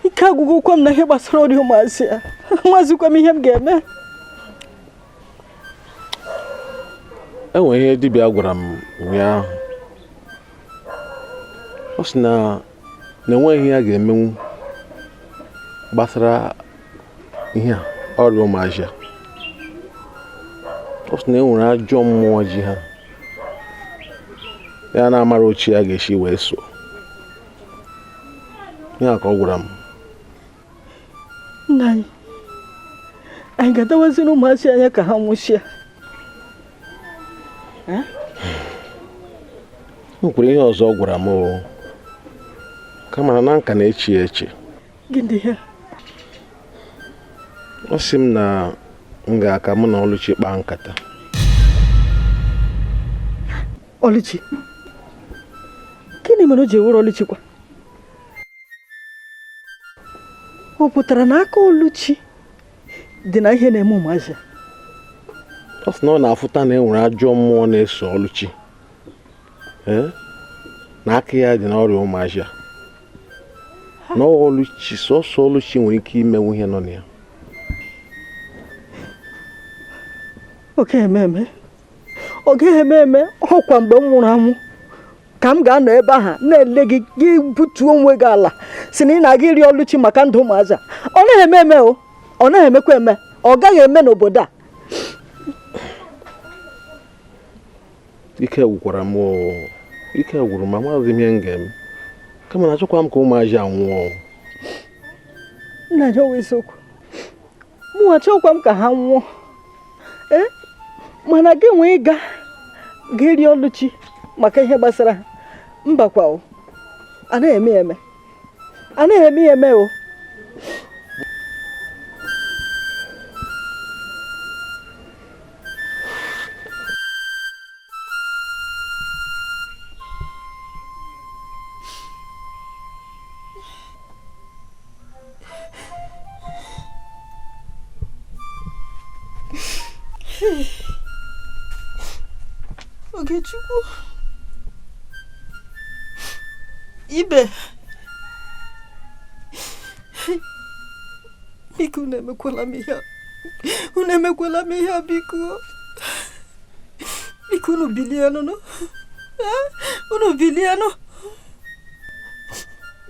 Ike agwụgwụkwa m na ihe gbasara ọrịa ụmụazị a, amazikwa m ihe m ga-eme. Enwere ihe dibịa gwara m ụnyaahụ. Ọ sị na enweghị ihe a ga-emenwu gbasara ihe a ọrịa ụmụazị a. Ọ sị na e nwere ajọ mmụọ ji ha, ya na-amara ochi ya ga-esi wee so ya, ka ọ gwara m. Nna anyị, anyị ga-adawaziri ụmụazị anya ka ha nwụsịa? O nwekwara ihe ọzọ ọ gwara m o, kama na nka na-eche ya eche. Gịnị ya? Ọ sị m na m ga-aka mụ na Ọlụchi kpaa nkata. Ọlụchi? Gịnị mere o ji ewere Ọlụchi kwa? Ọ pụtara na aka Ọlụchi dị na ihe na-eme ụmụazị a? Ọ sị na ọ na-afụta na e nwere ajọ mmụọ na-eso Ọlụchi, na aka ya dị n'ọrịa ụmụazị a, na Ọlụchi, sọsọ Ọlụchi nwere ike imenwu ihe nọ na ya. Ọ ga-eme eme, ọ gaghị eme eme. Ọkwa mgbe m nwụrụ anwụ Ka m ga-anọ ebe ahụ na-ele gị gị butuo onwe gị ala si na ị na-aga iri Ọlụchi maka ndụ ụmụazị a. Ọ naghị eme eme o, ọ naghị emekwa eme, ọ gaghị eme n'obodo a. Ike gwụkwara m, ike gwụrụ m, amaghịzi m ihe m ga-eme. Kama na achọkwa m ka ụmụazị a nwụọ. Nna ya ọwa eziokwu, mụ achọkwa m ka ha nwụọ. Ee, mana gị nwee ịga ga rie Ọlụchi maka ihe gbasara ha, mbakwa o, anaghị eme ya eme, anaghị eme ya eme o. Ogechukwu, Ibe, biko unu emekwala m ihe a, unu emekwala m ihe a, biko, biko unu bilienụ, unu bilienụ,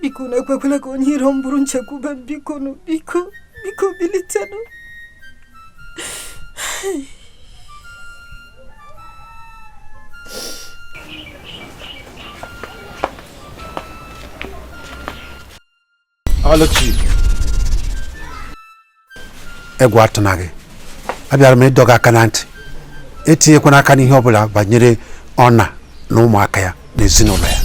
biko unu ekwekwala ka onye iro m bụrụ nchekwube m, biko unu, biko, biko bilitenụ. Ọlụchi, egwu atụna gị. Abịara m ịdọ gị aka na ntị, etinyekwana aka n'ihe ọbụla banyere ọna na ụmụaka ya na ezinụlọ ya.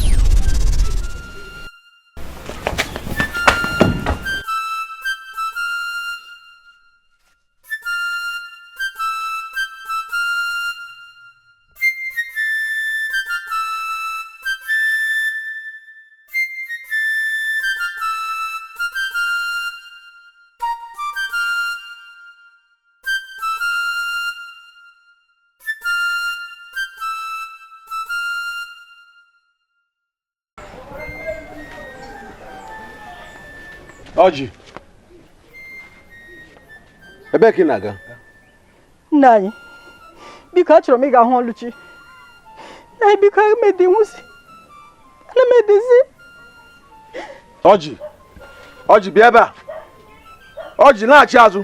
Ọjị, ebee ka ị na-aga? Nna anyị, biko achọrọ m ịga hụ Ọlụchi. Nna anyị, biko ana m edinwuzi, ana m edizi. Ọjị, Ọjị bịa ebe a. Ọjị, laghachi azụ.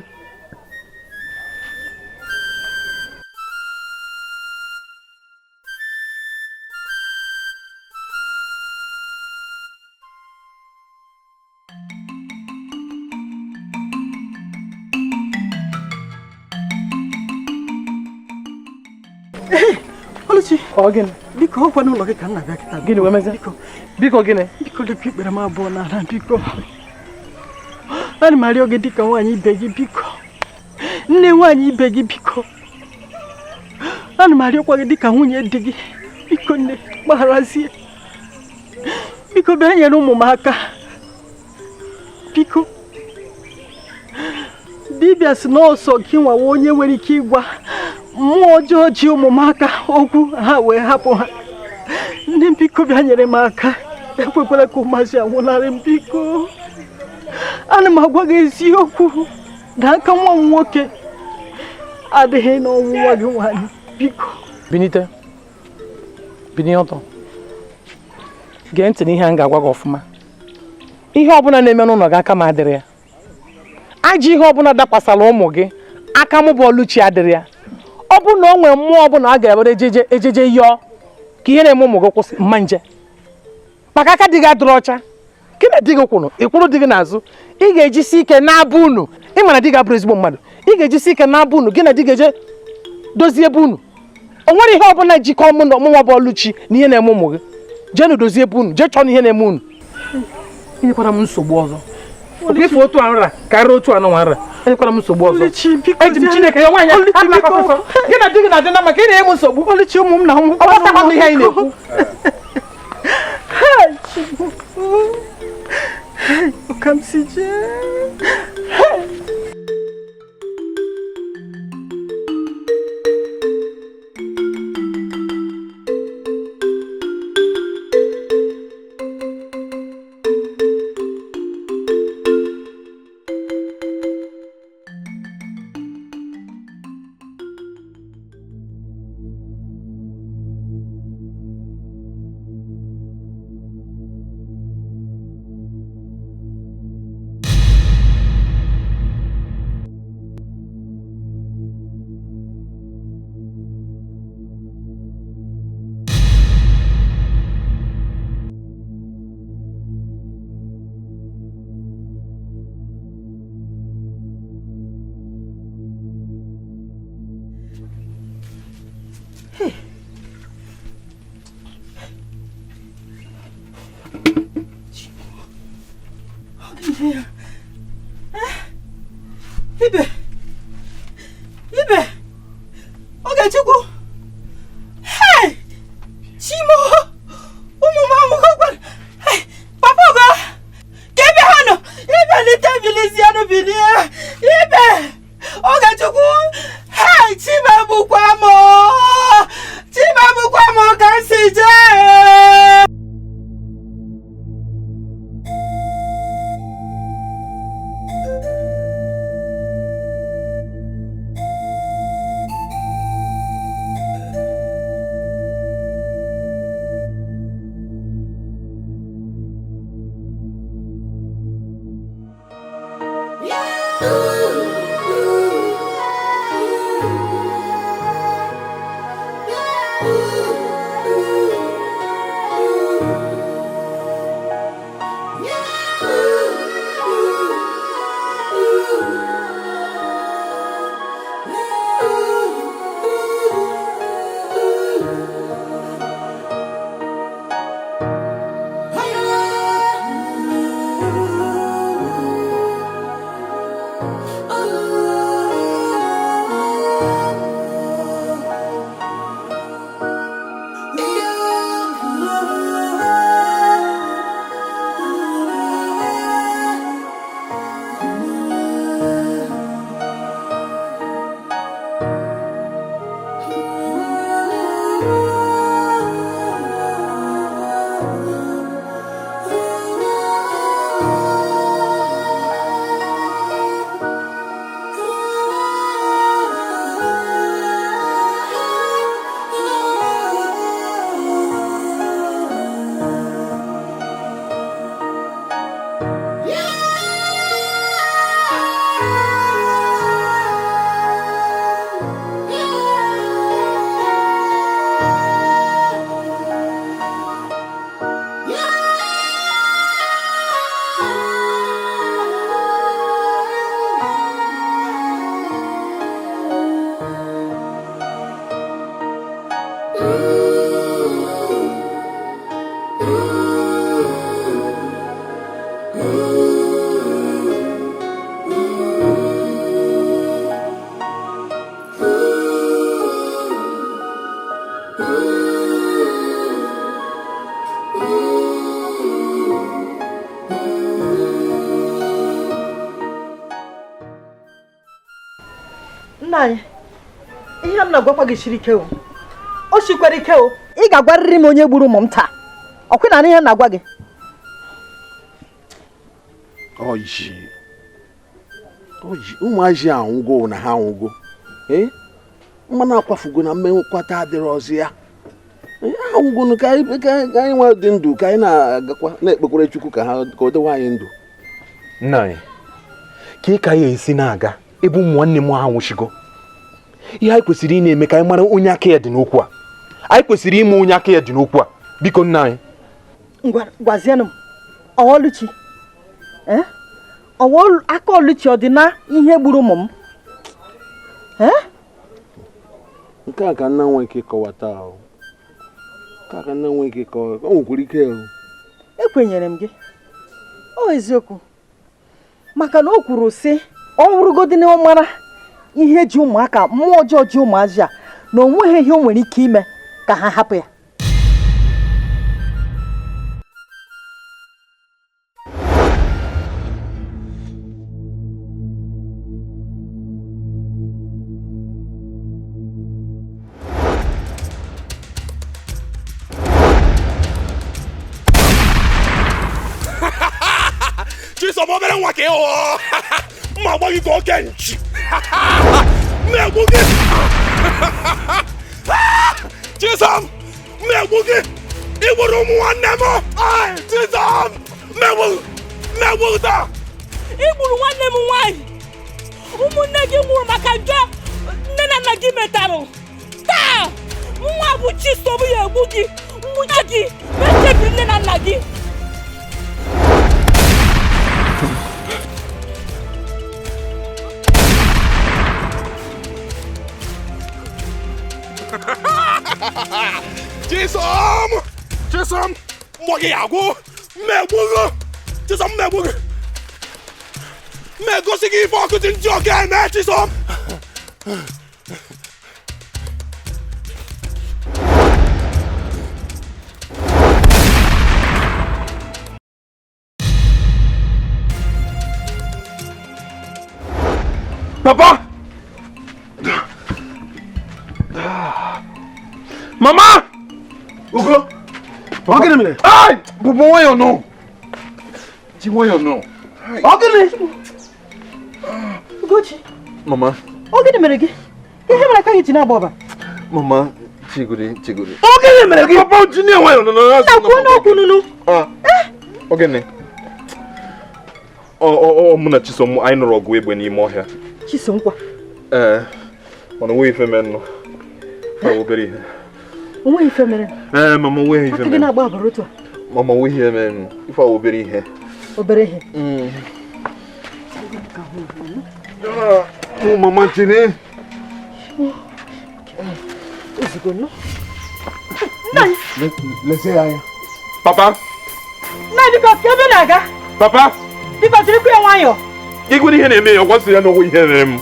Ọlụchi, ọ gịnị? Biko ọkwa n'ụlọ gị ka m na-abịa kịta. Gịnị wee mezie? Biko, biko gịnị? Biko lekwa ikpere m abụọ n'ala, biko. Ana m arịọ gị dịka nwaanyị ibe gị, biko. Nne nwaanyị ibe gị, biko. Ana m arịọkwa gị dịka nwunye di gị, biko nne, gbagharazie. Biko bịa nyere ụmụ m aka. Biko. Dibịa sị na ọsọ gị nwawa onye nwere ike ịgwa mmụọ ọjọọ ji ụmụ m aka okwu ha wee hapụ ha. Nne m, biko bịa nyere m aka, ekwekwala ka ụmụazị anwụnarị m, biko. Ana m agwa gị eziokwu na aka nwa m nwoke adịghị n'ọnwụ nwa gị nwaanyị, biko. Binite, binie ọtọ, gee ntị n'ihe a m ga-agwa gị ọfụma. Ihe ọbụla na-eme n'ụlọ gị aka m adịrị ya. Ajọ ihe ọbụla dakwasara ụmụ gị aka m bụ Ọlụchi adịrị ya. Ọ bụrụ na o nwere mmụọ ọbụla a ga-ewere ejeje yọọ ka ihe na-eme ụmụ gị kwụsị, mma nje. Maka aka di gị adịrị ọcha, gị na di gị kwụrụ, ị kwụrụ di gị n'azụ, ị ga-ejisi ike na-abụ unu. Ị ma na di gị abụrụ ezigbo mmadụ, ị ga-ejisi ike na-abụ unu, gị na di gị eje dozie ebe unu. O nwere ihe ọbụla jikọ mụ na ọmụnwa bụ Ọlụchi na ihe na-eme ụmụ gị. Jeenụ dozie ebe unu, jee chọọ na ihe na-eme unu. Enyekwara m nsogbu ọzọ. Ife otu a nra karịa otu anọ nwa nra. Enyekwara m nsogbu ọzọ. Eji m Chineke ya nwaanyị adịla gị na di gị na-adị na maka ị na-enye m nsogbu. Ọlụchi, ụmụ m na ọ gbasakwa m ihe anyị na-ekwu. Ka m si jee. Ibe, Ibe, Ogechukwu, hey, Chimo, ụmụ m anwụgokwa. Hey, Papa Ugo, ka ebe ha nọ, Ibe lite bilizianụ bilie, Ibe, Ogechukwu, hey, Chima egbukwa m, Chima egbukwa m ka m si jee. Nna anyị, ihe m na-agwakwa gị siri ike o, o sikwara ike o. Ị ga-agwarịrị m onye gburu ụmụ m taa. Ọkwa na ihe m na-agwa gị. Ọjị, ọjị, ụmụazị anwụgo na ha anwụgo. Ee, mmanụ akwafugo na mmenkwata adịrọzi ya. Anwụgo ka anyị nwa dị ndụ ka anyị na-agakwa na-ekpekwere Chukwu ka ha ka o dewe anyị ndụ. Nna anyị, ka ị ka ya esi na-aga ebe ụmụ nwanne m anwụchigo. Ihe anyị kwesịrị ị na-eme ka anyị mara onye aka ya dị n'okwu a. Anyị kwesịrị ime onye aka ya dị n'okwu a. Biko nna anyị. Ngwa, gwazienụ m, ọwa Oluchi? Ee? Ọwa aka Oluchi ọ dị na ihe gburu ụmụ m? Ee? Nke a ka nna nwee ike ịkọwata ahụ. Nke a ka nna nwee ike ịkọwa. O nwekwara ike o. Ekwenyere m gị. Ọ eziokwu. Maka na o kwuru sị, ọ wụrụgodị na ọ mara ihe ji ụmụaka, mmụọ ọjọọ ji ụmụazị a, na o nweghị ihe o nwere ike ime ka ha hapụ ya. Chisom, obere nwa ka ị hụọ. Mma agba gị ka oke nchi. Mmegbu gị. Chisom, mmegbu gị. Ị gburu ụmụ nwanne m. Ai, Chisom, mmegbu, mmegbu taa. Ị gburu nwanne m nwaanyị. Ụmụnne gị nwụrụ maka njọ nne na nna gị metarụ. Taa, nwa bụ Chisom ya egbu gị, mgbuche gị, mechebiri nne na nna gị. Chisom! Chisom! Mmụọ gị agwụ! Mmegbu gị! Chisom, mmegbu gị! egosi gị ife ọkụ dị ndị ọga eme Chisom. Papa! Mama! Ugo! Ọ gịnị mere? Ai! Bụbụ nwayọọ nọ. Ji nwayọọ nọ. Ọ gịnị? Ugochi. Mama. Ọ gịnị mere gị? Ihe mere aka gị ji na-agba ọbara? Mama, chigori, chigori. Ọ gịnị mere gị? Papa, ji na nwayọọ nọ nọ. Na kwuo n'okwu nunu. Ọ gịnị? Ọ mụ na Chisom anyị nụrụ ọgụ egbe n'ime ọhịa. Chisom kwa? Ee, mana onweghị ife mere nọ. Ọ obere ihe. Onweghị ife mere? Ee, mama, onweghị ife mere. Aka gị na-agba ọbara otu a? Mama, onweghị ihe mere nọ. Ife a obere ihe. Obere ihe? Mama, chere. Ozugbo nọ. Nna anyị. Lezie ya anya. Papa. Nna anyị, biko, ka ebe na-aga? Papa. Biko, jirikwa ya nwayọọ. Igwe ihe na-eme ya, ọ gwasị ya na onwe ihe mere m.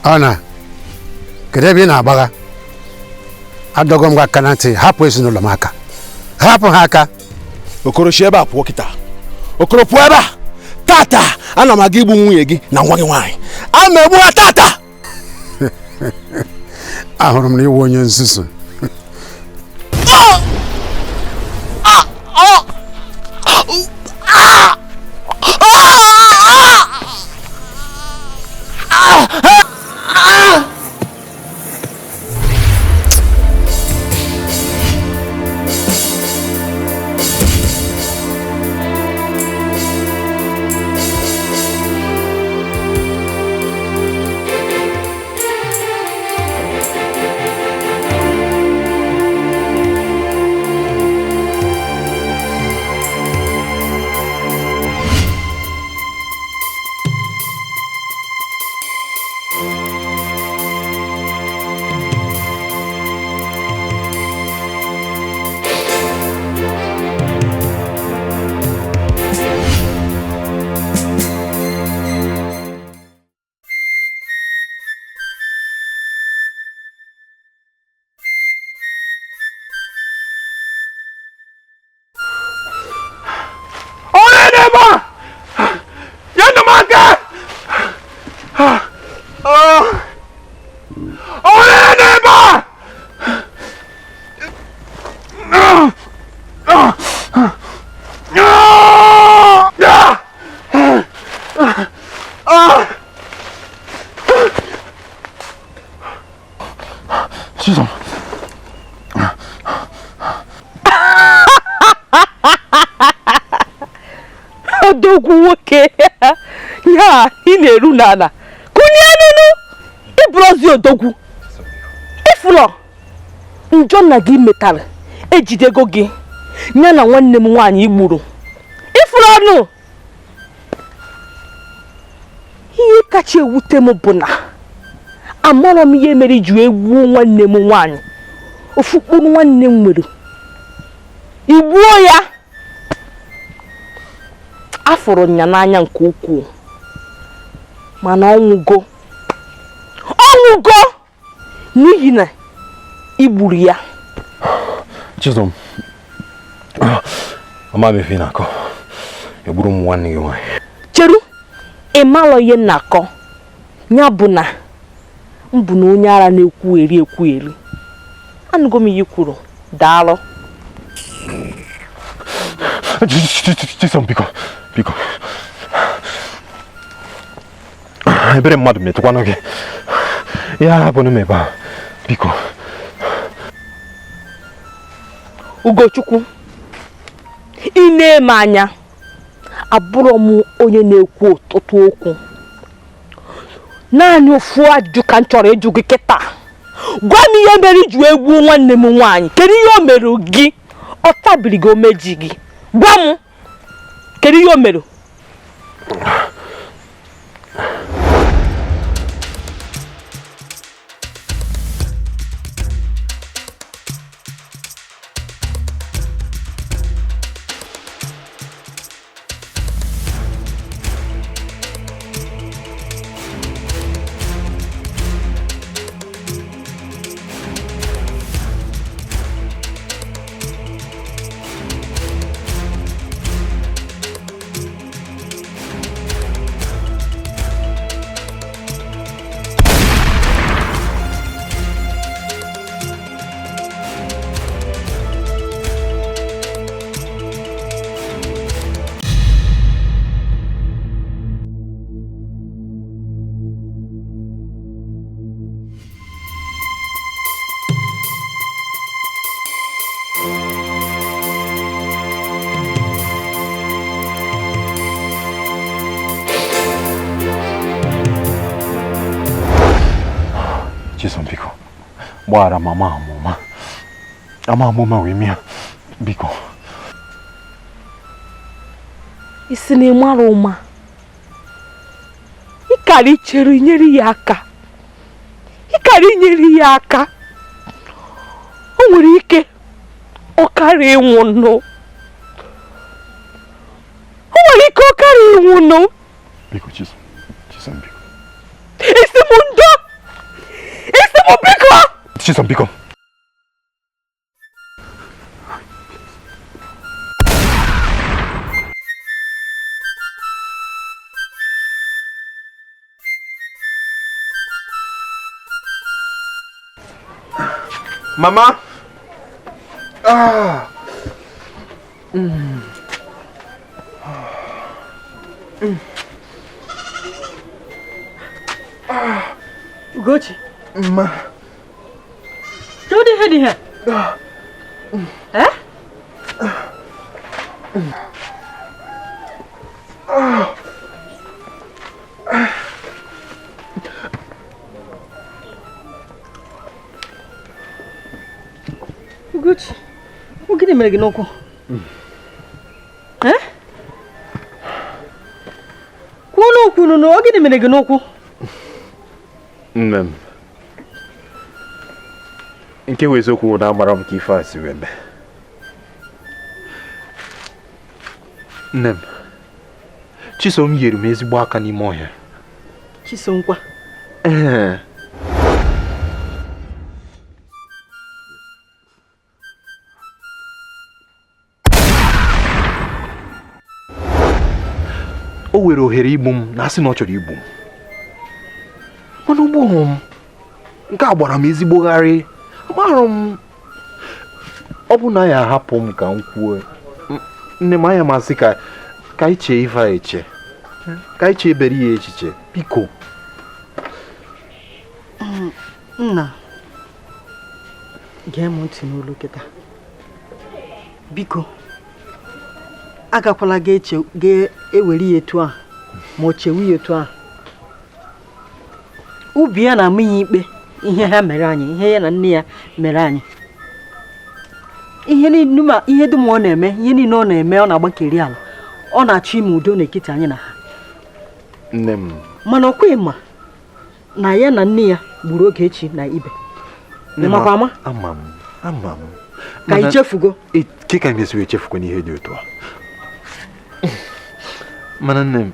Ọ na kedu ebe ị na-agbagha? Adọgo m gị aka na ntị, hapụ ezinụlọ m aka, hapụ ha aka. Okoro, si ebe a pụọ kịta. Okoro, pụọ ebe a tata. Ana m aga igbu nwunye gị na nwa gị nwaanyị. A ma egbu ha tata. Ahụrụ m na iwu onye nzuzu. Chisom. Odogwu nwoke ya ị na-eru n'ala kụnye nụnụ ịbụrụzi odogwu ịfụlọ njọ nna gị metara ejidego gị ya na nwanne m nwaanyị igburu ịfụlọ ọnụ. Ihe kacha ewute m bụ na amarọ m ihe mere iji egbuo nwanne m nwaanyị, ofu mkpụrụ nwanne m nwere igbuo ya. Afụrụ ya n'anya nke ukwuu mana ọnwụgo ọnwụgo n'ihi na igburu ya. Chisom, ama m ife ị na-akọ. Egburu m nwanne gị nwaanyị. Cheru, ị malọ ihe m na-akọ. Ya bụ na m bụ na onye ara na-ekwugheri ekwugheri. Anụgo m ihe kwuru, daalụ. Chisom, biko, biko. Ebere mmadụ metụkwanụ gị. Ya hapụnụ m ebe a, biko. Ugochukwu, ị na-eme anya abụrọ m onye na-ekwu ọtụtụ okwu. Naanị ofu ajụjụ ka m chọrọ ịjụ gị kịta. Gwa m ihe mere i ji wee gbuo nwanne m nwaanyị. Kedu ihe o mere gị? Ọ tabiri gị omeji gị? Gwa m, kedu ihe o mere? Chisom, biko gbaghara m, ama m ụma wee mịa, biko. Ị sị na ị mara ụma, ị kara ichere inyere ya aka, ị kara inyere ya aka. O nwere ike ọ kara ịnwụ nụ, o nwere ike ọ kara ịnwụ nụ. Biko Chisom, Chisom biko. Ị sị m ndo, ị sị m biko. Chisom biko. Mama. Ah. Mm. Mm. Ah. Ugochi. Ma. Kedu ihe dị ihe? Eh? Ah. Ugochi, ọ gịnị mere gị n'ụkwụ? Eh? Kwuo n'okwu nụ, ọ gịnị mere gị n'ụkwụ? Nne m, nke wụ eziokwu na amarọ m ka ife a si wee mee. Nne m, Chisom nyere m ezigbo aka n'ime ọhịa. Chisom kwa? Ee. O were ohere igbu m na asị na ọ chọrọ igbu m, mana o gbughị m. Nke a gbara m ezigbo gharị. Amarọ m ọ bụ na ya ahapụ m ka m kwuo. Nne m, anya m asị ka ka anyị chee ife a eche, ka anyị chebere ya echiche, biko. Nna, gee m ntị n'olu kịta, biko. Agakwala ga-ewere ya etu ahụ ma ọ chewe ya etu ahụ. Ubi ya na-ama ya ikpe ihe ha mere anyị, ihe ya na nne ya mere anyị, ihe niile ma ihe dum ọ na-eme, ihe niile ọ na-eme, ọ na-agbakeri ala, ọ na-achọ ime udo n'etiti anyị na ha. Nne m, mana ọkwa ị ma na ya na nne ya gburu Ogechi na Ibe. Ị makwa ama? Ama m, ama m. Ka i chefugo? Ke ka m ga-esi wee chefukwa n'ihe dị otu a? Mana nne m,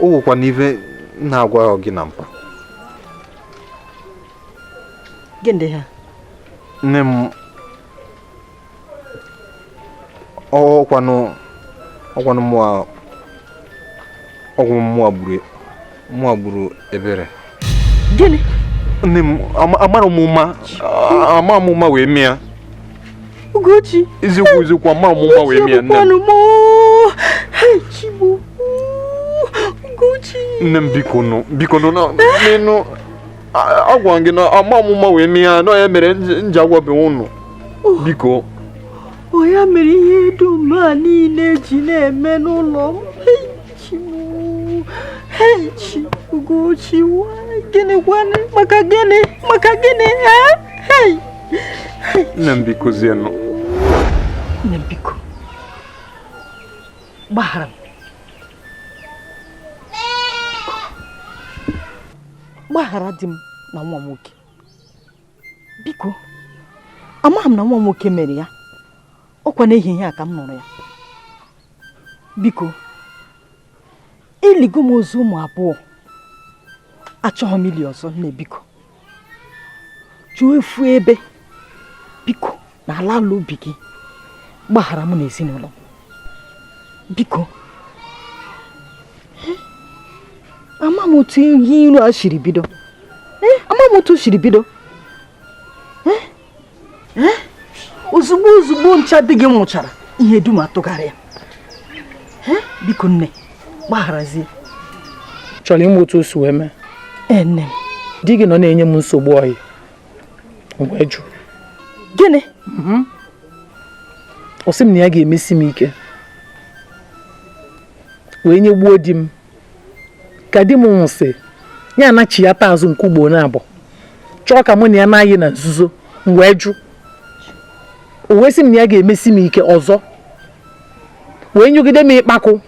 o nwekwa n'ife m na-agwa gị na mpa. Gịnị dị ha? Nne m, ọkwanụ ọkwanụ mụa ọgwụ mụa gburu Ebere. Gịnị? Nne m, amara m ụma, ama m ụma wee mịa. Ugochi. Eziokwu eziokwu, amara m ụma wee mịa, nne m. Ugochi. Nne m, biko nụ, biko nụ, n'ịnụ. Agwa gị na ama m ụma wee mee ya na ya mere m ji agwabeghị ụnụ. Biko. Ọ ya mere ihe dum a niile ji na-eme n'ụlọ m. Hei chi, Ugochi, gịnị gwanụ? Maka gịnị? Maka gịnị? Hei! Nne m biko zienụ. Nne m biko, gbaghara m. Gbaghara di m na nwa m nwoke. Biko, amaghị m na nwa m nwoke mere ya. Ọkwa n'ehihie a ka m nụrụ ya. Biko, eligo m ozu ụmụ abụọ. Achọghị m ili ọzọ, nne biko. Chọọ efu ebe. Biko, na ala ala obi gị. Gbaghara m na ezinụlọ m. Biko. Ama m otu ihe iru a siri bido. Ama m otu o siri bido. Ozugbo ozugbo ncha di gị nwụchara, ihe dum atụgharị ya. Biko nne, gbagharazie. Chọrọ ịma otu o si wee mee? Ee, nne m. Di gị nọ na-enye m nsogbu ọyị. M wee jụ. Gịnị? Ọ sị m na ya ga-emesi m ike. Wee nyegbuo di m. Ka di m nwụsị, ya anachighata azụ nke ugboro na-abụ. Chọọ ka mụ na ya na-ayị na nzuzo, m wee jụ. O wee sị m na ya ga-emesi m ike ọzọ. Wee nyugide m ịkpakụ.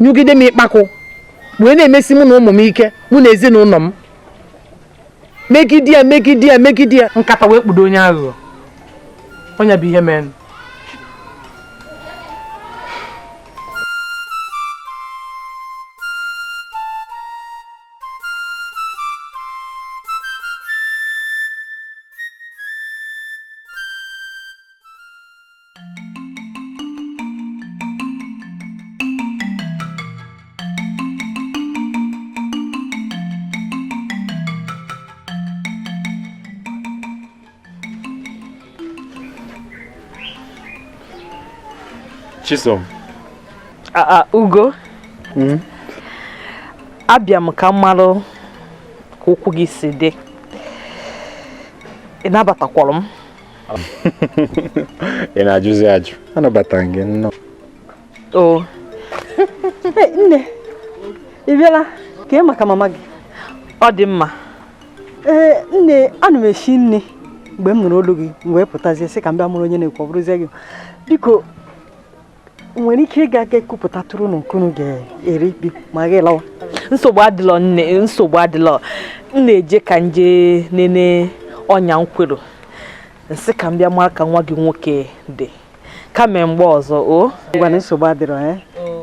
Nyugide m ịkpakụ. Wee na-emesi mụ na ụmụ m ike, mụ na ezinụlọ m. Megide ya, megide ya, megide ya. Nkata wee kpudo onye aghụghọ. Onye bụ ihe mere. Chisom. Ugo. Abịa m ka m malụ ka ụkwụ gị si dị. Ị nabatakwara m? Ị na-ajụzi ajụ. Anabatara m gị nnọọ. O. Nne, ị bịala? Kee maka mama gị? Ọ dị mma. Ee, nne, ana m esi nri mgbe m nụrụ olu gị, m wee pụtazie sị ka m bịa mụrụ onye na-ekwu, ọ bụrụzie gị. Biko, nwere ike ịga ga ekupụta tụrụ na nkunu ga-eri bi ma gị lawa. Nsogbu adịlọ nne, nsogbu adịlọ. M na-eje ka nje nene ọnya nkwero. Nsị ka m bịa mara ka nwa gị nwoke dị. Kama mgbe ọzọ, o? Ngwanụ nsogbu adịrọ,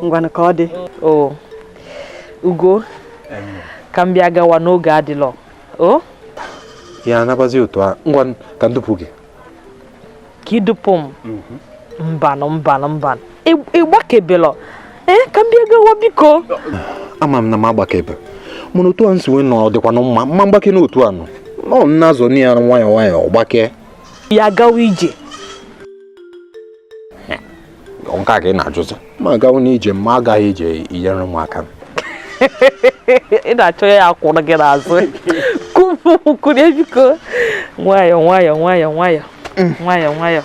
Ngwanụ ka ọ dị. O. Ugo, ka m bịa gawa n'oge adịlọ. O? Ya anabazi otu a, ngwa ka ndupụ gị. Ka ịdupụ m? Mbanụ, mbanụ, mbanụ. Ịgbakebelọ. Ka m bịa gawa biko. Ama m na m agbakebe. Mana otu a nsi wee nọ dịkwanụ mma, mma mgbake n'otu a nọ. Ọ na-azọ ya nwayọọ nwayọọ gbakee. Ya gawa ije. Nke a ka ị na-ajụzi. Ma agawa n'ije, ma agaghị ije inyere m aka. Ị na-achọ ya akwụrụ gị n'azụ. Kurie biko. Nwayọọ nwayọọ nwayọọ nwayọọ. Nwayọọ nwayọọ.